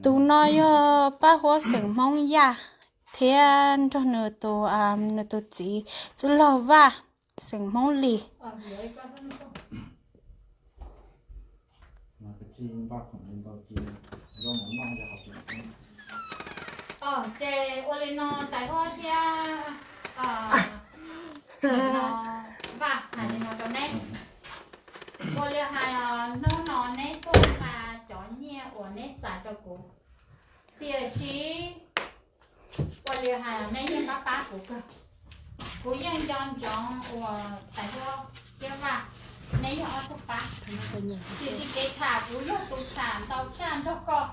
Tus no yog Pab Huab xeem Hmoob Yaj thiab nrog nws tus, nws tus txiv Txwj Laug Vaj xeem Hmoob Lis. Ces ua li no Tais Huab thiab Vaj, hais li no rau neb. Ua li hais, hnub no neb tuaj nqa cov nyiaj uas neb txais rau kuv, tiam sis ua li hais neb yeej pab pab kuv kawg. Kuv yeej nco ntsoov uas Tais Huab thiab Vaj, neb yog ob tug pab. Tiam sis kev tham kuv yog tus tham ntau tshaj nrog koj.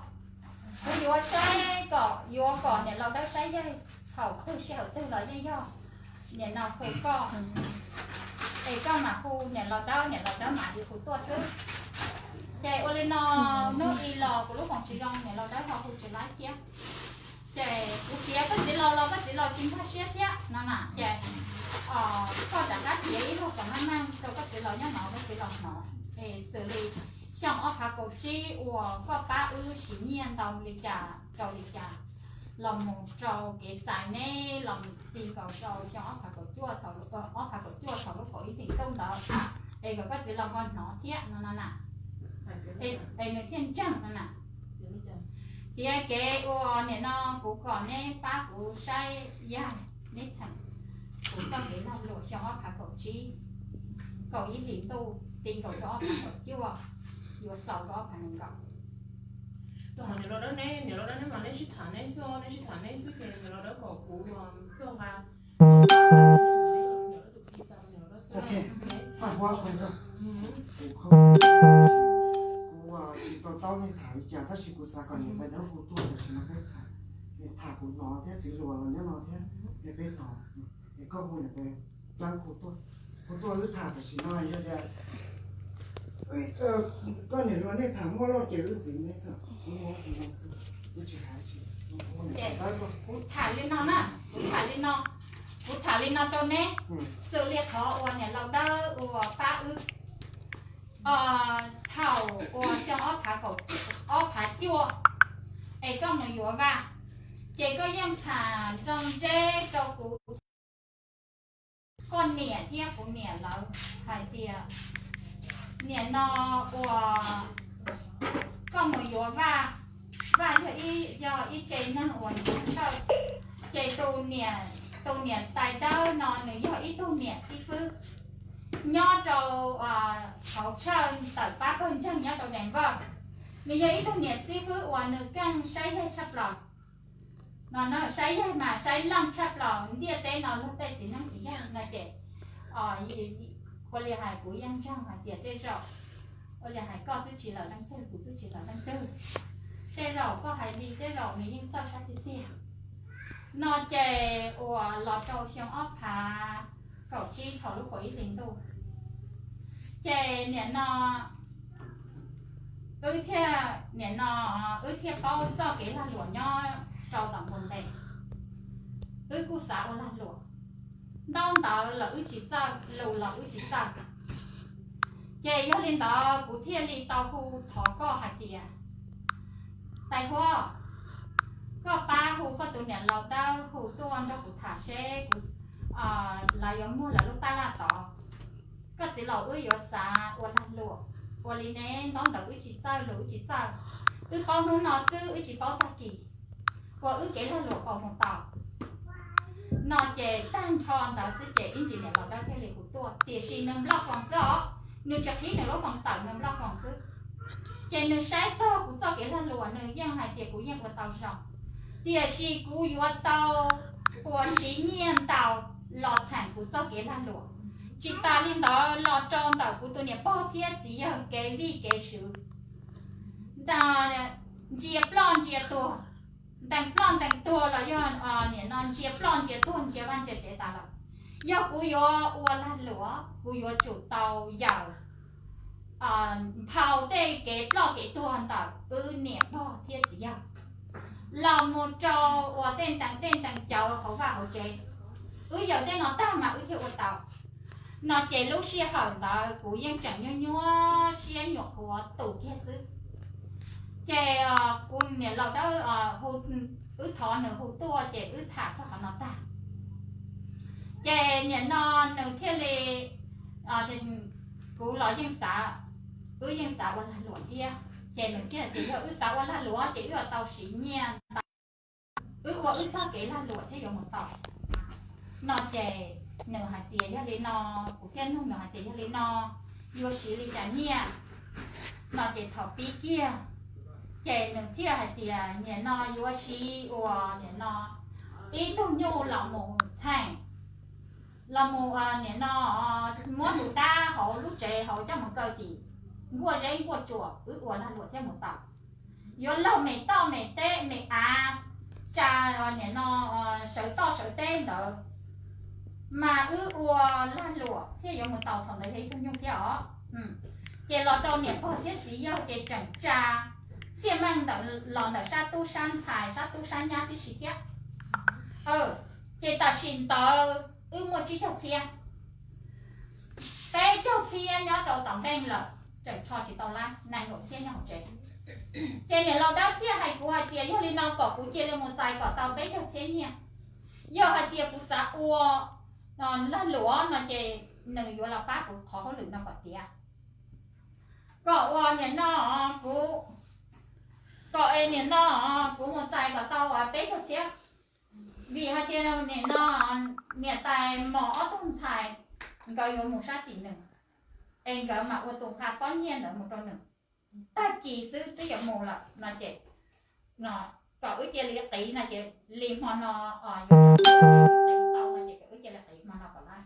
Kuv yuav saib kom, yuav kom niam laus Dawb saib yaig thaum twg sij hawm twg los yeej yog niam no hu koj, es koj mam hu niam laus Dawb, niam laus Dawb mam li hu tuaj xwb. Ces ua li no, hnub i los kuv lub foos tsis zoo, niam laus Dawb ho hu tsis laib thiab. Ces kuv piav koj txiv laus los koj txiv laus tsis nkag siab thiab no na. Ces koj rov qab piav ib log kom meej meej rau koj txiv laus nyob no, koj txiv laus hnov. Es xws li xyoo ob phav kaum tsib uas koj pab wb siv nyiaj ntau li cas rau li cas, los mus rau kev txais neb los mus ti nkaus rau xyoo ob phav kaum cuaj thaum, ob phav kaum cuaj thaum lub kaum ib hlis ntuj ntawd, es kom koj txiv laus ho hnov thiab no no na. Es nws thiaj ntseeg no na. Tias kev ua niam no kuv kom neb pab kuv saib yaig neb txheem kuv txoj kev lag luam xyoo ob phav kaum tsib, kaum ib hlis ntuj ti nkaus rau ob phav kaum cuaj, yuav xaus rau ob phav nees nkaum. Niam laus Dawb, niam laus Dawb neb mas neb sib tham neb xwb, neb sib tham neb xwb ces niam laus Dawb kom kuv tuaj nqa. Kuv tsis to taub nej tham li cas tab sis kuv xav kom niam tais Dawb hu tuaj tam sim no peb tham. Niam tham kuv hnov thiab txiv hluas los nyob no thiab, es peb tos, es koj hu niam tais Dawb hu tuaj, hu tuaj wb tham tam sim no yog tias koj niam hluas nej tham muaj loj ces wb txiv neb txog, wb tsis hais tsis, hu niam tais Dawb tuaj. Kuv tham li no na, kuv tham li no, kuv tham li no rau neb, xws li qhov uas niam laus Dawb uas pab wb thaum uas xyoo ob phav cuaj es koj mus yuav Vaj, ces koj yeej tham nroo nreb rau kuv, koj niam thiab kuv niam lawv hais tias niam no uas koj mus yuav Vaj, Vaj yog ib, yog ib tse neeg uas nws tshawj, ces tus niam, tus niam tais Dawb no nws yog ib tug niam xib fwb nyob rau hauv tshawj tawm pab pawg ntseeg nyob rau Denver. Nws yog ib tug niam xib fwb uas nws keej saib yaig tshaj plaws. No na, saib yaig mas saib leej tshaj plaws ntiaj teb no luag tej txiv neej txiv yaig no ces ua li hais kuv yeej ntseeg hais tias tej zaum ua li hais koj twb tsis lawm leej twg, kuv twb tsis lawm leej twg, tej zaum koj hais li tej zaum nws yeej txawj saib tiag tiag. No ces uas los rau xyoo ob phav kaum tsib thaum lub kaum ib hlis ntuj, ces niam no wb thiaj, niam no wb thiaj paub txoj kev lag luam nyob rau tom npoo ntes. Wb kuj xav ua lag luam, ntaub ntawv los wb tsis txawj, lus los wb tsis txawj. Ces yog li ntawd kuv thiaj li tau hu thov koj hais tias, Tais Huab, koj pab hu koj tus niam laus Dawb hu tuaj nrog kuv tham seb kuv, lawv yuav muag lawv lub paj laj tod. Koj txiv laus wb yuav xav ua lag luam, ua li ne ntaub ntawv wb tsis txawj, lus wb tsis txawj, wb paub hnub no xwb wb tsis paub tag kis, ua wb kev lag luam pau mus tau. No ces tag nrho ntawd xwb ces ib ntsis niam laus Dawb thiaj li hu tuaj, tiam sis nws nploj foos xwb os, nws tsis qhib nws lub foos tawm, nws nploj foos xwb. Ces nws saib txog kuv txoj kev lag luam nws yeej hais tias kuv yeej ua tau zoo, tiam sis kuv yuav tau ua siv nyiaj ntau los txheem kuv txoj kev lag luam. Tsis tas li ntawd los rau ntawm kuv tus niam pog thiab txiv yawg kev vij kev sw, ntsia ploj ntsia tuag, ntees ploj ntees tuag los yog niam no ntsia ploj ntsia tuag ntsia vaj ntsia tsev tas lawm. Yog kuv yuav ua lag luam kuv yuav tsum tau yaws nphau tej kev ploj kev tuag ntawm wb niam pog thiab txiv yawg los mus rau ua tej ntees dej ntees cawv hauv vaj hauv tsev. Wb yaws tej no tag mas wb thiaj ua tau. No ces lub sij hawm ntawd kuv yeej tseem nyuaj nyuaj siab nyuam qhuav tus kiag xwb. Ces kuv niam laus Dawb, wb thov nws hu tuaj ces wb tham txog qhov no tag. Ces nim no nws thiaj li, kuv los yeej xav, wb yeej xav ua lag luam thiab. Ces nws thiaj tias yog wb xav ua lag luam ces wb yuav tau siv nyiaj ntau, wb ua wb txoj kev lag luam thiaj yuav mus tau. No ces nws hais tias yog li no, kuv thiaj nug nws hais tias yog li no yuav siv li cas nyiaj. No ces thaum pib kiag ces nws thiaj hais tias nim no yuav siv ua nim no ib tug nyuj los mus txheem, los mus nim no muab tus dab hauv lub tsev hauv coj mus kaw tim nkuaj zeb nkuaj tsuas, wb ua lag luam thiaj mus tau. Yuav laug me toj me teb me av, tsa nim no sawv toj sawv teb ntawd, mas wb ua lag luam thiaj yuav mus tau thaum ntawd yog ib tug nyuj thiab os. Ces los rau niam pog thiab txiv yawg ces tseem tsa txhiaj meej ntawm los ntawm sab tub sab ntxhais sab tub sab nyab tib si thiab. Ces tam sim ntawd wb muaj tsib caug txhiab, peb caug txhiab nyob rau tom npeej lawm, tseem tsho tsis tau lab, nees nkaum txhiab nyob hauv tsev. Ces niam laus Dawb thiaj hais kuv hais tias yog li no kom kuv cia li mus txais kom tau peb caug txhiab nyiaj. Yog hais tias kuv xav ua lag luam no ces nws yuav los pab kuv qhov hauj lwm no kom tiav, kom ua nim no kuv, kom es nim no kuv mus txais kom tau peb caug txhiab. Vim hais tias nim no niam tais mos ob tug ntxhais nkawd yuav mus sab tim nws, es nkawd mam ua tus nqa pob nyiaj ntawd mus rau nws. Tag kis xwb twb yuav mus lawm no ces, kom wb cia li qiv no ces li hmo no, yuav qiv tau no ces kom wb cia li qiv hmo no kom lab.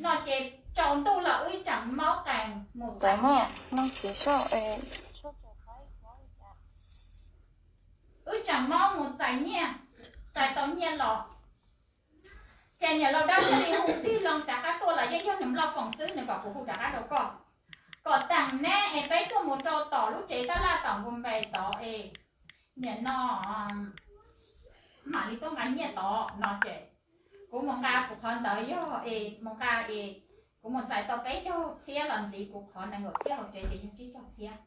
No ces tsaus ntuj los wb tseem maub qees mus txais nyiaj. Wb tseem maub mus txais nyiaj, txais tau nyiaj los ces niam laus Dawb thiaj li hu tig loo rov qab tuaj los yeej yog nws Nplog Foom xwb, nws kom kuv hu rov qab rau koj, kom teem neb es peb tuaj mus rau tom lub tsev tab laj tom Npus Npes tod es nim no mam li tuaj nqa nyiaj tod no ces kuv mus nqa kuv qhov ntawd yog es mus nqa es kuv mus txais tau peb caug txhiab los ntxiv kuv qhov nees nkaum txhiab hauv tsev ces yog tsib caug txhiab.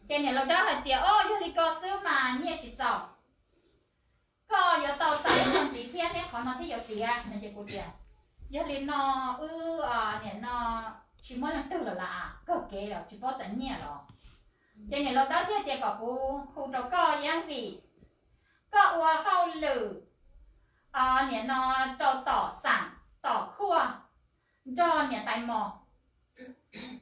Ces niam laus Dawb hais tias o yog li ko xwb mas nyiaj tsis txaus, koj yuav tau txais nyiaj ntxiv thiab neb qhov no thiaj yuav tiav no ces kuv tias yog li no wb nim no tsis muaj leej twg lawm las, kawg kev lawm tsis paub txais nyiaj los. Ces niam laus Dawb thiaj tias kom kuv hu rau koj yeeb vim koj ua hauj lwm nim no rau tom xeem tom khuaj nrog niam tais mos,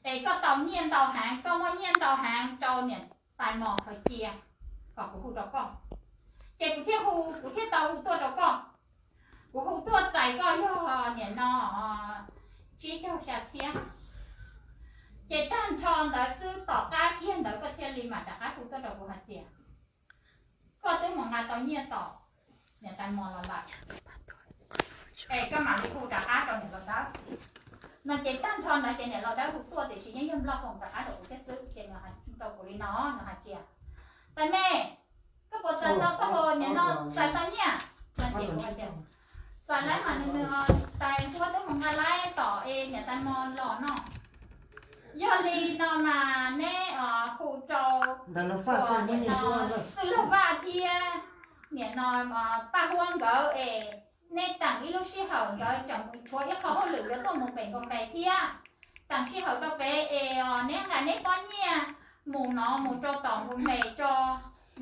es koj tau nyiaj ntau heev, koj muaj nyiaj ntau heev rau niam tais mos khaws cia, kom kuv hu rau koj. Ces kuv thiaj hu, kuv thiaj tau hu tuaj rau koj. Kuv hu tuaj txais koj yog nim no tsib caug xya txhiab. Ces tag nrho ntawd xwb tom qab kiag ntawd koj thiaj li mam rov qab hu tuaj rau kuv hais tias koj twb mus nqa tau nyiaj tom niam tais mos los lawm, es koj mam li hu rov qab rau niam laus Dawb. No ces tag nrho ntawd ces niam laus Dawb hu tuaj tiam sis yeej yog Nplog Foom rov qab rau kuv thiab xwb ces nws hais rau kuv li no, nws hais tias tais me, koj puas txais tau, koj puas nim no txais tau nyiaj? No ces kuv hais tias txais lawm mas nws, nws tais huab twb mus nqa lawm tom es niam tais mos los no. Yog li no mas neb hu rau Txwj Laug Vaj thiab nim no Paj Huab nkawd es neb teem ib lub sij hawm nkawd tseem tshuav ib qho hauj lwm yuav tuaj mus pem Npus Npes thiab. Teem sij hawm rau pem es neb nqa neb pob nyiaj mus no mus rau tom Npus Npes tso.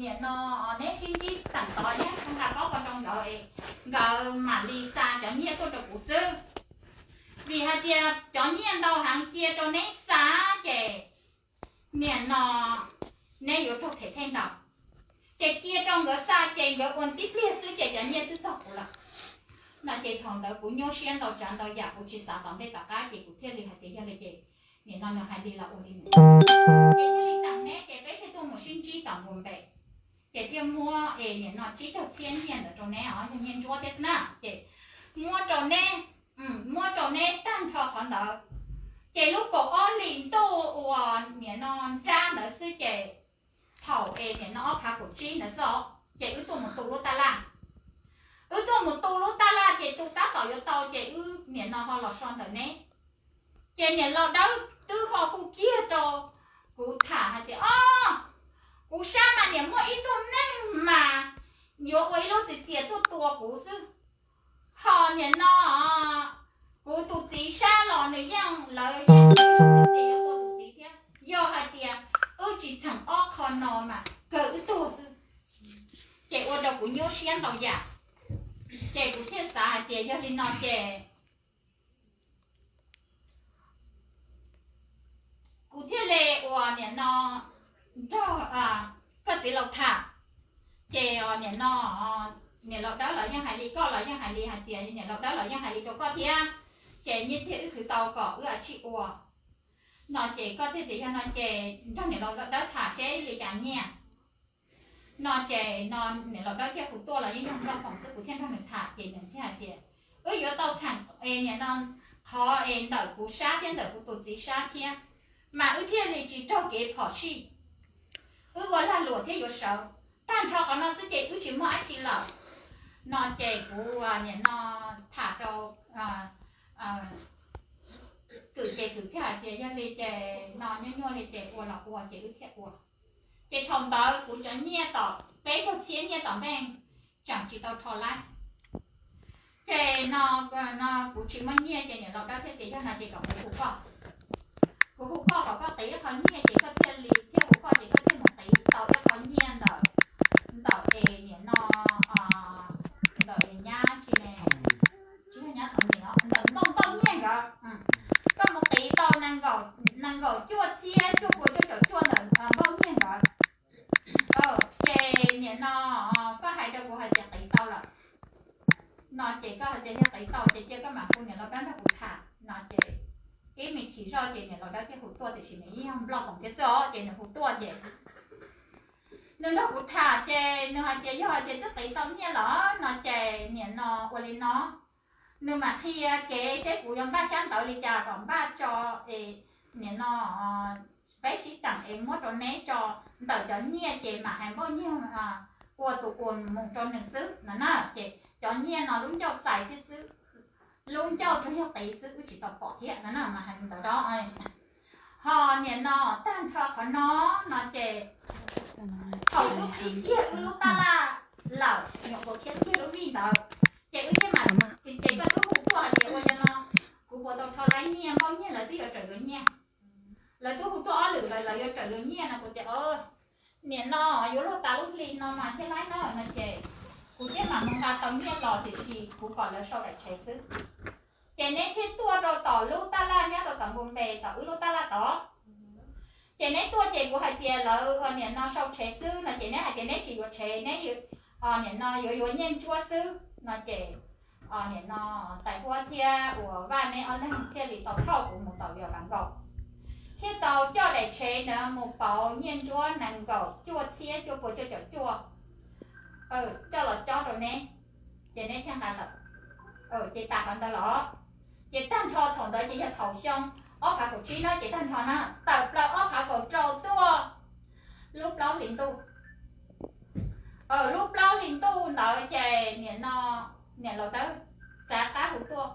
Nim no neb sib ntsib teem tod neb nqa pob koj rau nkawd es nkawd mam li xa cov nyiaj tuaj rau kuv xwb. Vim hais tias cov nyiaj ntau heev cia rau neb xa ces nim no neb yuav raug them thej ntau. Ces cia rau nkawd xa ces nkawd ua tib pliag xwb ces cov nyiaj twb txog kuv lawm. No ces thaum ntawd kuv nyuaj siab ntau tsav ntau yam kuv tsis xav tom ntej tom qab ces kuv thiaj li hais tias yog li ces nim no nws hais li los ua li nws. Ces thiaj li teem neb ces peb thiaj tuaj mus sib ntsib tom Npus Npes. Ces thiaj muab es nim no tsib caug txhiab nyiaj ntawd rau neb os, yog nyiaj ntsuab thiab xwb na. Ces muab rau neb, muab rau neb tag nrho qhov ntawd. Ces lub kaum ob hlis ntuj uas nim no nrab ntawd xwb ces thaum es nim no ob phav kaum tsib ntawd xwb os, ces wb tuaj mus tu lub taj laj. Wb tuaj mus tu lub taj laj ces tu tab tom yuav tau ces wb nim no ho los so ntawm neb. Ces niam laus dawb twb ho hu kiag rau kuv tham hais tias, o, kuv sab mas niam muaj ib tug neeg mas yuav ua ib lub txiv txias tuaj tua kuv xwb. Ho niam no kuv tus txiv sab los nws yeej lawv yeej ib lub txiv txias yuav tua tus txiv thiab. Yog hais tias wb tsis txheem ob qho no mas kawg wb tuag xwb. Ces ua rau kuv nyuaj siab ntau yam. Ces kuv thiaj xav hais tias yog li no ces kuv thiaj li ua niam no nrog koj txiv laus tham. Ces niam no, niam laus dawb los yeej hais li, koj los yeej hais li hais tias niam laus dawb los yeej hais li rau koj thiab. Ces nyiaj txiag wb khwv tau kom wb ua tsij ua no ces koj thiaj tias yog no ces nrog niam laus dawb tham seb li cas nyiaj no ces no niam laus dawb thiaj hu tuaj los yeej yog nrog foom xwb, kuv thiaj nrog nws tham ces nws thiaj hais tias wb yuav tau txheem niam no qhov es ntawm kuv sab thiab ntawm kuv tus txiv sab thiab, mas wb thiaj li tsis raug kev phom sij. Wb ua lag luam thiab yuav sawv tag nrho qhov no xwb ces wb tsis muaj dab tsi lawm no ces kuv niam no tham rau Kwm ces Kwm thiaj hais tias yog li ces no nyuaj nyuaj li ces ua los ua ces wb thiaj ua. Ces thaum ntawd kuv cov nyiaj tom peb caug txhiab nyiaj tom ntej tseem tsis tau rho lab. Ces no, no kuv tsis muaj nyiaj ces niam laus dawb thiaj tias yog no ces kom kuv hu koj, kuv hu koj kom koj qiv ib qho nyiaj ces koj thiaj li, thiaj hu koj ces koj thiaj mus qiv tau ib qho nyiaj ntawm, ntawm es niam no, ntawm es nyab tsis ne, tsis yog nyab thaum niam, ntawm npauj npauj nyiaj nkawd. Koj mus qiv tau nees nkaum cuaj txhiab cuaj puas cuaj caum cuaj ntawm npauj nyiaj nkawd. Ces niam no koj hais rau kuv hais tias qiv tau lawm no ces koj hais tias yog qiv tau ces cia koj mam hu niam laus dawb nrog kuv tham no ces ib me chim zoj ces niam laus dawb thiaj hu tuaj tiam sis nws yeej yog nplog toom thiab xwb os ces nws hu tuaj ces nws nrog kuv tham ces nws hais tias yog hais tias twb qiv tau nyiaj lawm no ces niam no ua li no, nws mam qhia kev seb kuv yuav npaj xyab ntawv li cas kom npaj tso es niam no peb sib teem es muab rau neb tso ntawm cov nyiaj ces mam hais npauj nyiaj ua tus ua mus rau nws xwb no na ces cov nyiaj no lub ncauj txais thiab xwb, lub ncauj tsuas yog qiv xwb wb tsis tau pom thiab no na mas hais ntawd os. Ho niam no tag nrho qhov no no ces thaum wb qhib kiag wb lub tab laj lawm nyuam qhuav qhib kiag lub vij ntawd ces wb thiaj mam, ces koj twb hu tuaj hais tias ua li no, kuv puas tau rho lab nyiaj npauj nyiaj lawv twb yuav raws yuav nyiaj, lawv twb hu tuaj ob lwm lawm lawv yuav raws yuav nyiaj no kuv tias niam no yuav luag tas lub hli no mas thiaj laib na no ces kuv thiaj mam mus nqa tau nyiaj los tiam sis kuv kom lawv sau daim tsheb xwb. Ces neb thiaj tuaj rau tom lub tab laj nyob rau tom npu npe tom wb lub tab laj tod. Ces neb tuaj ces kuv hais tias lawv niam no sau tsheb xwb no ces neb hais tias neb tsis yuav tsheb, neb niam no yuav yuav nyiaj ntsuab xwb no ces niam no tais huab thiab uas vaj neb ob leeg thiaj li tau thauj kuv mus tom Vias Vas Nkaus, thiaj tau coj daim tsheb ntawd mus pauv nyiaj ntsuab nees nkaum cuaj txhiab cuaj puas cuaj caum cuaj coj los cob rau neb, ces neb thiaj nqa tawm. Ces tas qhov ntawd los, ces tag nrho thaum ntawd ces yog thaum xyoo ob phav kaum tsib na ces tag nrho na tawm plaws ob phav kaum rau tuaj lub plaub hlis ntuj. Lub plaub hlis ntuj ntawd ces niam no, niam laus dawb rov qab hu tuaj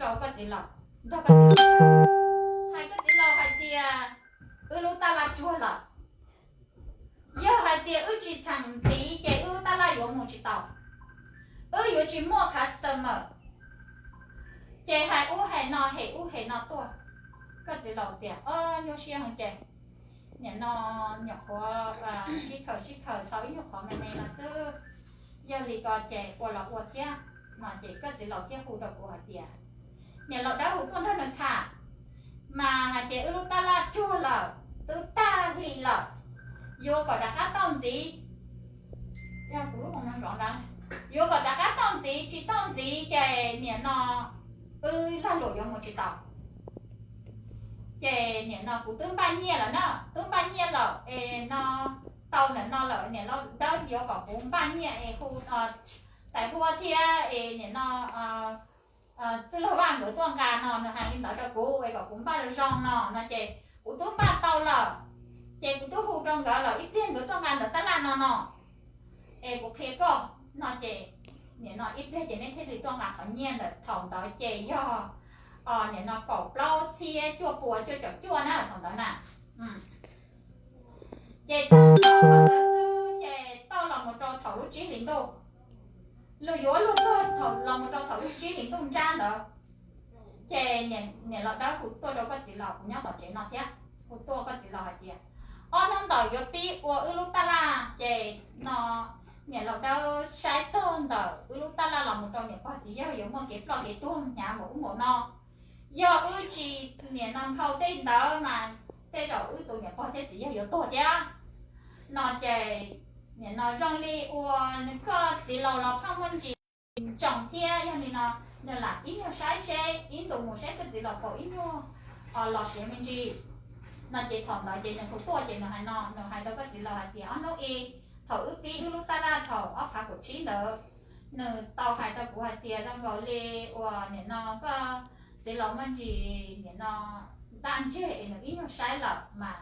rau koj txiv laus, nrog koj txiv laus hais, koj txiv laus hais tias wb lub tab laj tsuag lawm. Yog hais tias wb tsis txheem ntxiv ces wb lub tab laj yuav mus tsis tau, wb yuav tsis muaj customer. Ces hais ub hais no hem ub hem no tuaj. Koj txiv laus tias o, nyuaj siab heev ces niam no nyuam qhuav sib khaws sib khaws tau ib nyuag qhov me me no xwb, yog li ko ces ua los ua thiab no ces koj txiv laus thiaj hu rau kuv hais tias niam laus dawb hu tuaj nrog nws tham, mas hais tias wb lub tab laj tsuag lawm, twb tag hli lawm, yuav kom rov qab tau ntxiv. Yuav kom rov qab tau ntxiv, tsis tau ntxiv ces niam no wb lag luam yuav mus tsis tau. Ces niam no kuv twb npaj nyiaj lawm na, twb npaj nyiaj lawm es no tau ntawm no lawm niam laus dawb yuav kom kuv npaj nyiaj es hu tais huab thiab es niam no txwj laug vaj nkawd tuaj nqa no, nws hais li ntawd rau kuv es kom kuv npaj zoo no no ces kuv twb npaj tau lawm. Ces kuv twb hu rau nkawd lawm ib pliag nkawd tuaj nqa ntawm tab laj no no es kuv qhia koj no ces niam no ib pliag ces neb thiaj li tuaj nqa qhov nyiaj ntawm thaum ntawd ces yog nim no kaum plaub txhiab cuaj pua cuaj caum cuaj na thaum ntawd na. Ces tau ntawd xwb ces tau los mus rau thaum lub tsib hlis ntuj, luag yuav luag txog thaum los mus rau thaum lub tsib hlis ntuj nrab ntawd, ces niam laus Dawb hu tuaj rau koj txiv laus, kuv nyob tom tsev no thiab, hu tuaj koj txiv laus hais tias ob hnub ntawm yuav pib ua wb lub taj laj ces no niam laus Dawb saib txog ntawm wb lub taj laj los mus rau niam pog txiv yawg yuav muaj kev ploj kev tuag hnyav npaum ub npaum no. Yog wb tsis nim no nphau tej ntawd mas tej zaum wb tus niam pog thiab txiv yawg yuav tuag thiab. No ces nim no zoo li uas koj txiv laus los pheej muaj ntsis ntsoov thiab, yog li no nws lam ib nyuag saib seb ib ntus mus seb koj txiv laus puas ib nyuag los siav me ntsis. No ces thaum ntawd ces nws hu tuaj ces nws hais no, nws hais rau koj txiv laus hais tias ob hnub i thaum wb pib wb lub taj laj thaum ob phav kaum tsib ntawd, nws tau hais rau kuv hais tias zoo nkaus li uas nim no koj txiv laus muaj ntsis nim no ntaj ntseg es nws ib nyuag saib lawm mas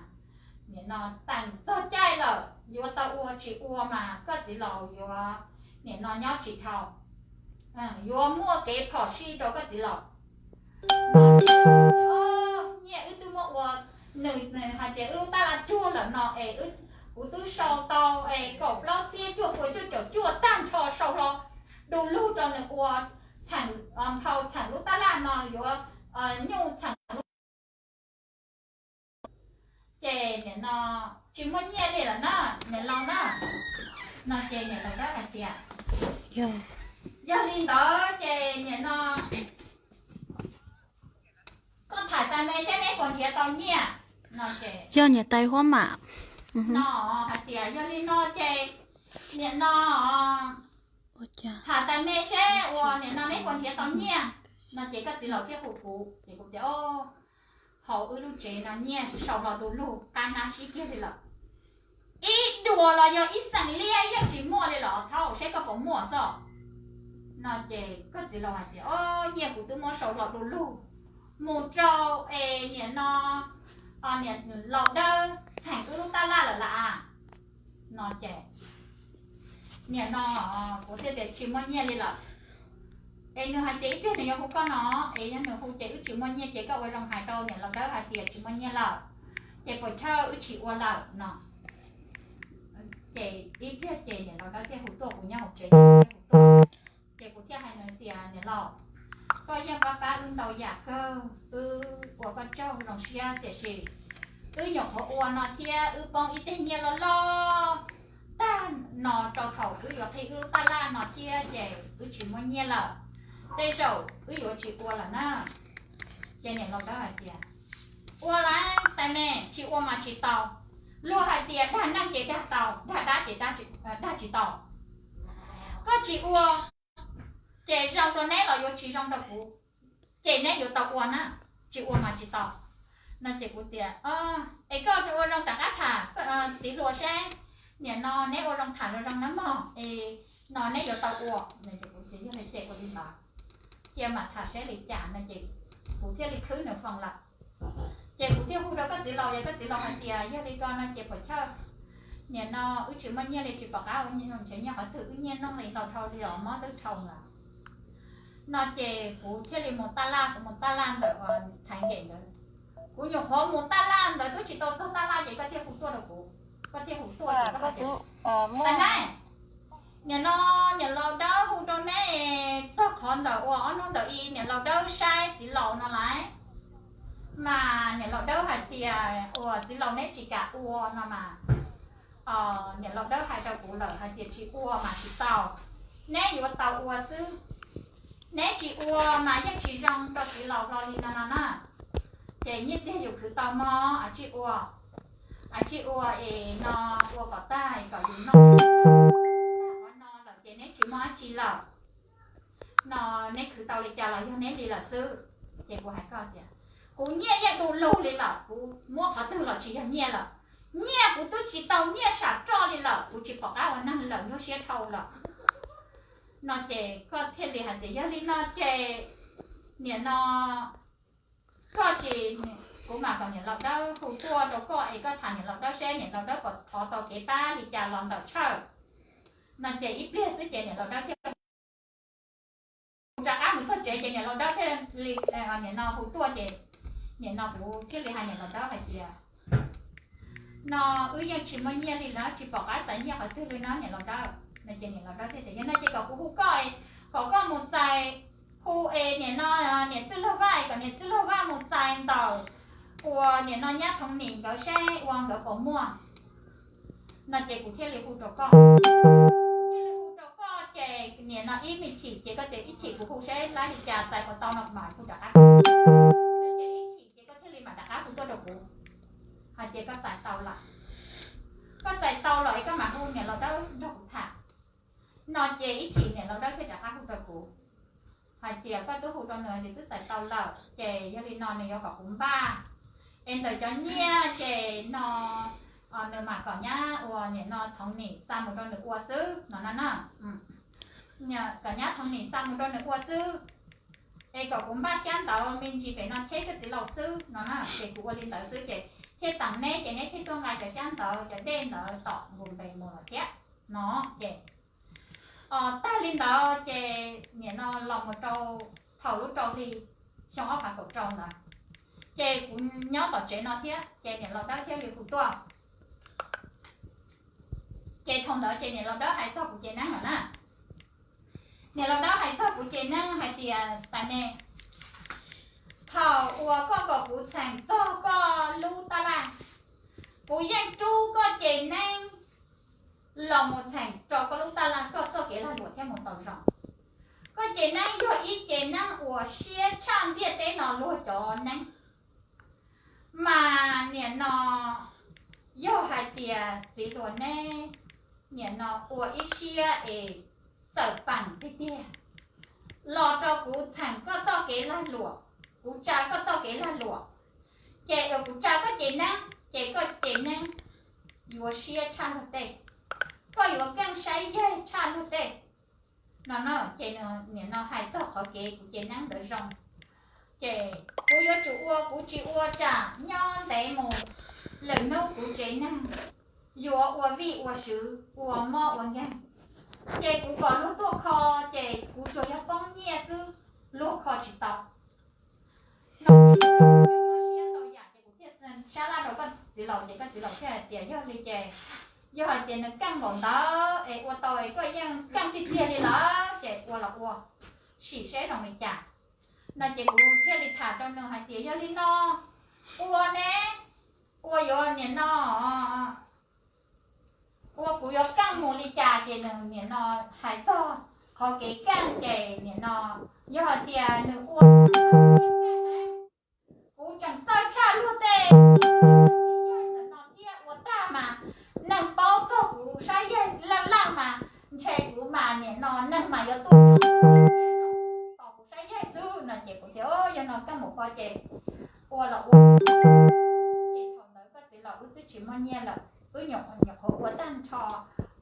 nim no teem txog caij lawm yuav tau ua tsis ua mas koj txiv laus yuav nim no nyob tsis dhau, yuav muaj kev phom sij rau koj txiv laus. Nyiaj wb twb muab ua, nws hais tias wb lub taj laj tsuag lawm no es kuv twb sau tau es kaum plaub txhiab cuaj pua cuaj caum cuaj tag nrho sau hlo du lug rau nws ua txheem, nphau txheem lub taj laj no yuav nyuj txheem lub, ces nim no tsis muaj nyiaj li lawm na, niam laus na. No ces niam laus Dawb hais tias yog li ntawd ces nim no koj tham tais me seb neb puas nrhiav tau nyiaj. No ces yog niam tais huab mam no hais tias yog li no ces nim no tham tais me seb uas nim no neb puas nrhiav tau nyiaj. No ces koj txiv laus thiaj hu kuv ces kuv tias hauv wb lub tsev no nyiaj sau hlo du lug qab nab sib kiag li lawm. Ib duas los yog ib xeem liab yeej tsis muaj li los thaub seb koj puas muaj xwb. No ces koj txiv laus hais tias o, nyiaj kuv twb muab sau hlo du lug mus rau es nim no niam laus Dawb txheem wb lub taj laj lawm las. No ces nim no kuv thiaj tias tsis muaj nyiaj li lawm. Es nws hais tias ib pliag nws yuav hu koj no, es yog nws hu ces wb tsis muaj nyiaj ces koj ua zoo hais rau niam laus Dawb hais tias tsis muaj nyiaj lawm, ces puas chawj wb tsis ua lawm no. Ces ib pliag ces niam laus Dawb thiaj hu tuaj, kuv nyob hauv tsev thiaj hu tuaj. Ces kuv thiaj hais nws tias niam laus, koj yeej pab pab wb ntau yam kawg, wb ua koj tsaug zoo siab tiam sis wb nyuam qhuav ua no thiab wb poob ib teg nyiaj loj loj tag no rau thaum wb yuav qhib wb lub taj laj no thiab ces wb tsis muaj nyiaj lawm, tej zaum wb yuav tsis ua lawm na. Ces niam laus Dawb hais tias ua lawm tais me, tsis ua mas tsis tau. Luag hais tias dag neeg ces dag tau, dag dab ces dag tsis tau. Koj tsis ua ces zoo rau neb los yuav tsis zoo rau kuv, ces neb yuav tau ua na, tsis ua mas tsis tau. No ces kuv tias es koj ua zoo rov qab tham txiv hluas seb, nim no neb ua zoo tham zoo zoo na mog, es no neb yuav tau ua. Kuv tias yog li ces ua li ntawd, cia mam tham seb li cas no ces kuv thiaj li khwb nws foos lawm. Ces kuv thiaj hu rau koj txiv laus, yog koj txiv laus hais tias yog li ko no ces puas chawj, nim no wb tsis muaj nyiaj li, tsis pom qab ua nrhiav nyiaj qhov twg, wb nyiaj noog li ntau dhau li os, mob lwj dhau lawm. No ces kuv thiaj li mus taj laj, kuv mus taj laj ntawm thaiv nkem ntawd. Kuv nyuam qhuav mus taj laj ntawd twb tsis tau txog taj laj ces koj thiaj hu tuaj rau kuv, koj thiaj hu tuaj ces koj hais tias, nim no niam laus Dawb hu rau neb txog qhov ntawm uas ob hnub ntawd i niam laus Dawb saib txiv laus no lawm, mas niam laus Dawb hais tias uas txiv laus neb tsis kam ua no mas, niam laus Dawb hais rau kuv lawm hais tias tsis ua mas tsis tau, neb yuav tau ua xwb, neb tsis ua mas yeej tsis zoo rau txiv laus hlo li no no na. Ces nyiaj txiag yus khwv tau mog, a tsij ua, a tsij ua es no ua kom tag kom yus noj. Qhov no lawm ces neb tsis muaj dab tsi lawm, no neb khwv tau li cas los yog neb li lawm xwb. Ces kuv hais koj tias kuv nyiaj yeej du lug li lawm, kuv muab qhov twg los tsis yog nyiaj lawm. Nyiaj kuv twb tsis tau nyiaj sam roj li lawm, kuv tsis pom qab ua neeg lawm, nyuaj siab dhau lawm. No ces koj thiaj li hais tias yog li no ces nim no koj tsis, kuv mam kom niam laus Dawb hu tuaj rau koj es koj tham niam laus Dawb seb niam laus Dawb puas thov tau kev pab li cas los ntawm Tshawj. No ces ib pliag xwb ces niam laus Dawb thiaj Kuv rov qab mus txog tsev ces niam laus Dawb thiaj li, nim no hu tuaj ces nim no kuv thiaj li hais niam laus Dawb hais tias, no wb yeej tsis muaj nyiaj li lawm, tsis pom qab txais nyiaj qhov twg li no niam laus Dawb. No ces niam laus Dawb thiaj tias yog no ces kom kuv hu koj, kom koj mus txais, hu es nim no niam Txwj Laug Vaj, kom niam Txwj Laug Vaj mus txais ntawm uas nim no nyab Thoov Nim nkawd seb ua nkawd puas muaj. No ces kuv thiaj li hu rau koj, kuv thiaj li hu rau koj ces nim no ib me chim ces koj tias ib chim kuv hu seb lab li cas txais puas tau no kuv mam hu rov qab. No ces ib chim ces koj thiaj li mam rov qab hu tuaj rau kuv hais tias koj txais tau lawm, koj txais tau lawm es koj mam hu niam laus Dawb nrog kuv tham. No ces ib chim niam laus Dawb thiaj rov qab hu rau kuv hais tias koj twb hu rau nws tias twb txais tau lawm ces yog li no nws yuav kom kuv npaj, es ntawm cov nyiaj ces no nws mam kom nyab uas nim no Thoov Nim xa mus rau nws ua xwb no na. Kom nyab Thoov Nim xa mus rau nws ua xwb, es kom kuv npaj xyab ntawv me ntsis pem no cheb koj txiv laus xwb no na. Ces kuv ua li ntawd xwb ces thiaj teem neb ces neb thiaj tuaj nqa cov xyab ntawv cov dej ntawd tom nqus npe mus lawm thiab no. Ces tag li ntawd ces nim no los mus rau thaum lub rau hli xyoo ob phav kaum rau ntawd, ces kuv nyob tom tsev no thiab ces niam laus Dawb thiaj li hu tuaj. Ces thaum ntawd ces niam laus Dawb hais txog kuv ceg neeb lawm na. Niam laus Dawb hais txog kuv ceg neeb hais tias, tais me, thaum uas koj kom kuv txheem txog koj lub tab laj, kuv yeej rub koj ceg neeb los mus txheem rau koj lub tab laj koj txoj kev lag luam thiab mus tau zoo. Koj ceg neeb yog ib ceg neeb uas siab tshaj ntiaj teb no luag cov neeb. Mas nim no yog hais tias txiv hluas neb nim no ua ib siab es txawm peem tiag tiag los rau kuv txheem koj txoj kev lag luam, kuv tsa koj txoj kev lag luam, ces uas kuv tsa koj ceg neeb ces koj ceg neeb yuav siab tshaj luag tej, koj yuav keej saib yaig tshaj luag tej no na. Ces nim no hais txog qhov kev kuv ceg neeb ntawd zoo, ces kuv yuav tsum ua, kuv tsis ua tsam nyob ntev mus lwm hnub kuv tsev neeg yuav ua vij ua sw, ua mob ua nkeeg, ces kuv kom luag tuaj kho, ces kuv tsuas yog poob nyiaj xwb, luag kho tsis tau. Ces kuv thiaj sab laj rau koj txiv laus ces koj txiv laus thiaj hais tias yog li ces yog hais tias nws keej npaum ntawd es ua tau es koj yeej keej tiag tiag li lawm ces ua los ua, sim seb zoo li cas. No ces kuv thiaj li tham rau nws hais tias yog li no, ua ne, ua yuav nim no, ua kuv yuav keej mus li cas ces nws nim no hais txog qhov kev keej ces nim no yog hais tias nws ua, kuv tseem txawj tshaj luag tej no thiab ua tag mas neeg paub txog kuv sab yaig laj laj mas ntshe kuv mas nim no neeg mas yuav tuaj tos kuv sab yaig xwb no ces kuv tias yog no keej mus ko ces ua los ua. Ces thaum ntawd koj txiv laus wb twb tsis muaj nyiaj lawm, wb nyuam qhuav ua tag nrho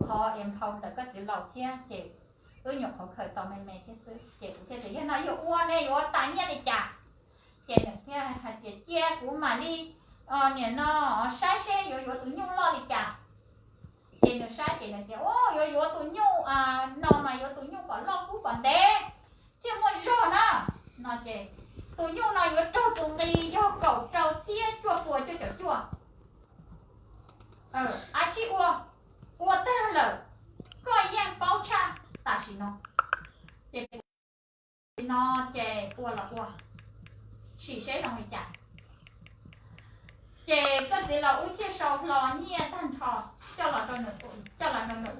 qhov es nphau ntawm koj txiv laus thiab ces wb nyuam qhuav khaws tau me me thiab xwb ces kuv thiaj tias yog no yog ua ne yuav tas nyiaj li cas. Ces nws thiaj hais tias cia kuv mam li nim no saib seb yuav yuav tus nyuj loj li cas. Ces nws saib ces nws tias yuav yuav tus nyuj no mas yuav tus nyuj kom loj kub kom ntev thiaj muaj zog na. No ces tus nyuj no yuav raug tus nqi yog kaum rau txhiab cuaj puas cuaj caum cuaj. Ab tsi ua, ua tag lawm, koj yeej paub tshaj tam sim no. Ces no ces ua los ua, sim seb zoo li cas. Ces koj txiv laus wb thiaj sau hlo nyiaj tag nrho coj los rau nws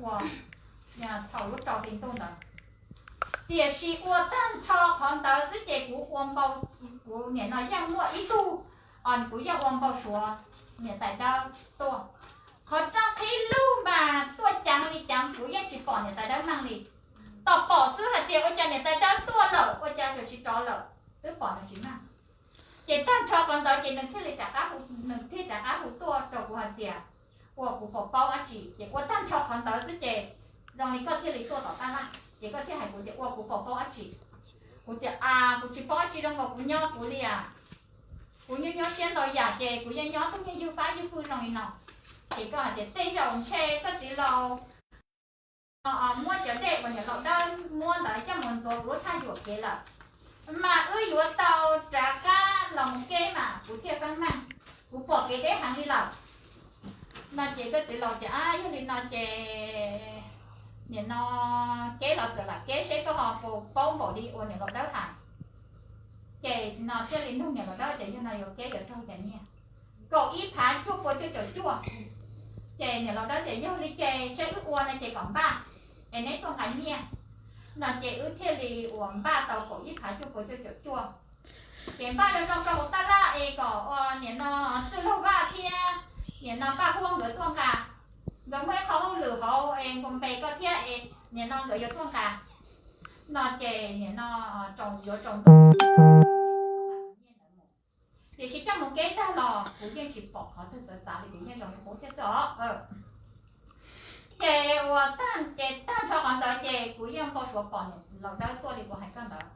ua thaum lub rau hli ntuj ntawd. Tiam sis ua tag nrho qhov ntawd xwb ces kuv ua npau, kuv nim no yeej muaj ib tug, kuv yeej ua npau suav niam tais Dawb tuaj. Qhov rab qhib lug mas tuaj ceev li ceev kuv yeej tsis pom niam tais Dawb meej li. Tos pom xwb hais tias ua cas niam tais Dawb tuaj lawm ua cas tseem tsis rov lawm, twb pom nws tsis meej. Ces tag nrho qhov ntawd ces nws thiaj li rov qab, nws thiaj rov qab hu tuaj rau kuv hais tias ua kuv puas paub dab tsi. Ces ua tag nrho qhov ntawd xwb ces zoo li koj thiaj li tuaj tom tab laj ces koj thiaj hais kuv tias ua kuv puas paub dab tsi. Kuv tias a kuv tsis paub dab tsi, zoo nkaus kuv nyob kuv li as, kuv nyuaj nyuaj siab ntau yam ces kuv yeej nyob tug nyiag ywg fab ywg fwj zoo li no. Ces koj hais tias tej zaum ntshe koj txiv laus muab cov dej uas niam laus Dawb muab ntawd coj mus ntxuav kuv lub thaj yuam kev lawm, mas wb yuav tau rov qab los mus kev mas kuv thiaj feeb meej, kuv pom kev deb heev li lawm. No ces koj txiv laus tias, Ab, yog li no ces nim no kev los txawm lam kev seb koj ho puas paub npaum li uas niam laus Dawb hais. Ces no thiaj li nug niam laus Dawb tias yog no yuav kev yuav raug cas nyiaj. Kaum ib phav cuaj pua cuaj caum cuaj. Ces niam laus Dawb tias yog li ces seb wb ua no ces kom npaj es neb tuaj nqa nyiaj. No ces wb thiaj li uas npaj tau kaum ib phav cuaj pua cuaj caum cuaj. Ces npaj zoo zoo rau hauv tab laj es kom ua niam no Txwj Laug Vaj thiab niam no Paj Huab nkawd tuaj nqa. Nkawd muaj ib qho hauj lwm hauv es nkaus npe koj thiab es niam no nkawd yuav tuaj nqa. No ces niam no yuav tsaus ntuj, tiam sis coj mus kev tag los kuv yeej tsis pom qhov twg txawv txav li, kuv yeej zoo li qub thiab xwb os. Ces ua tag, ces tag nrho qhov ntawd ces kuv yeej npau suav pom niam laus Dawb tuaj li kuv hais koj ntawd.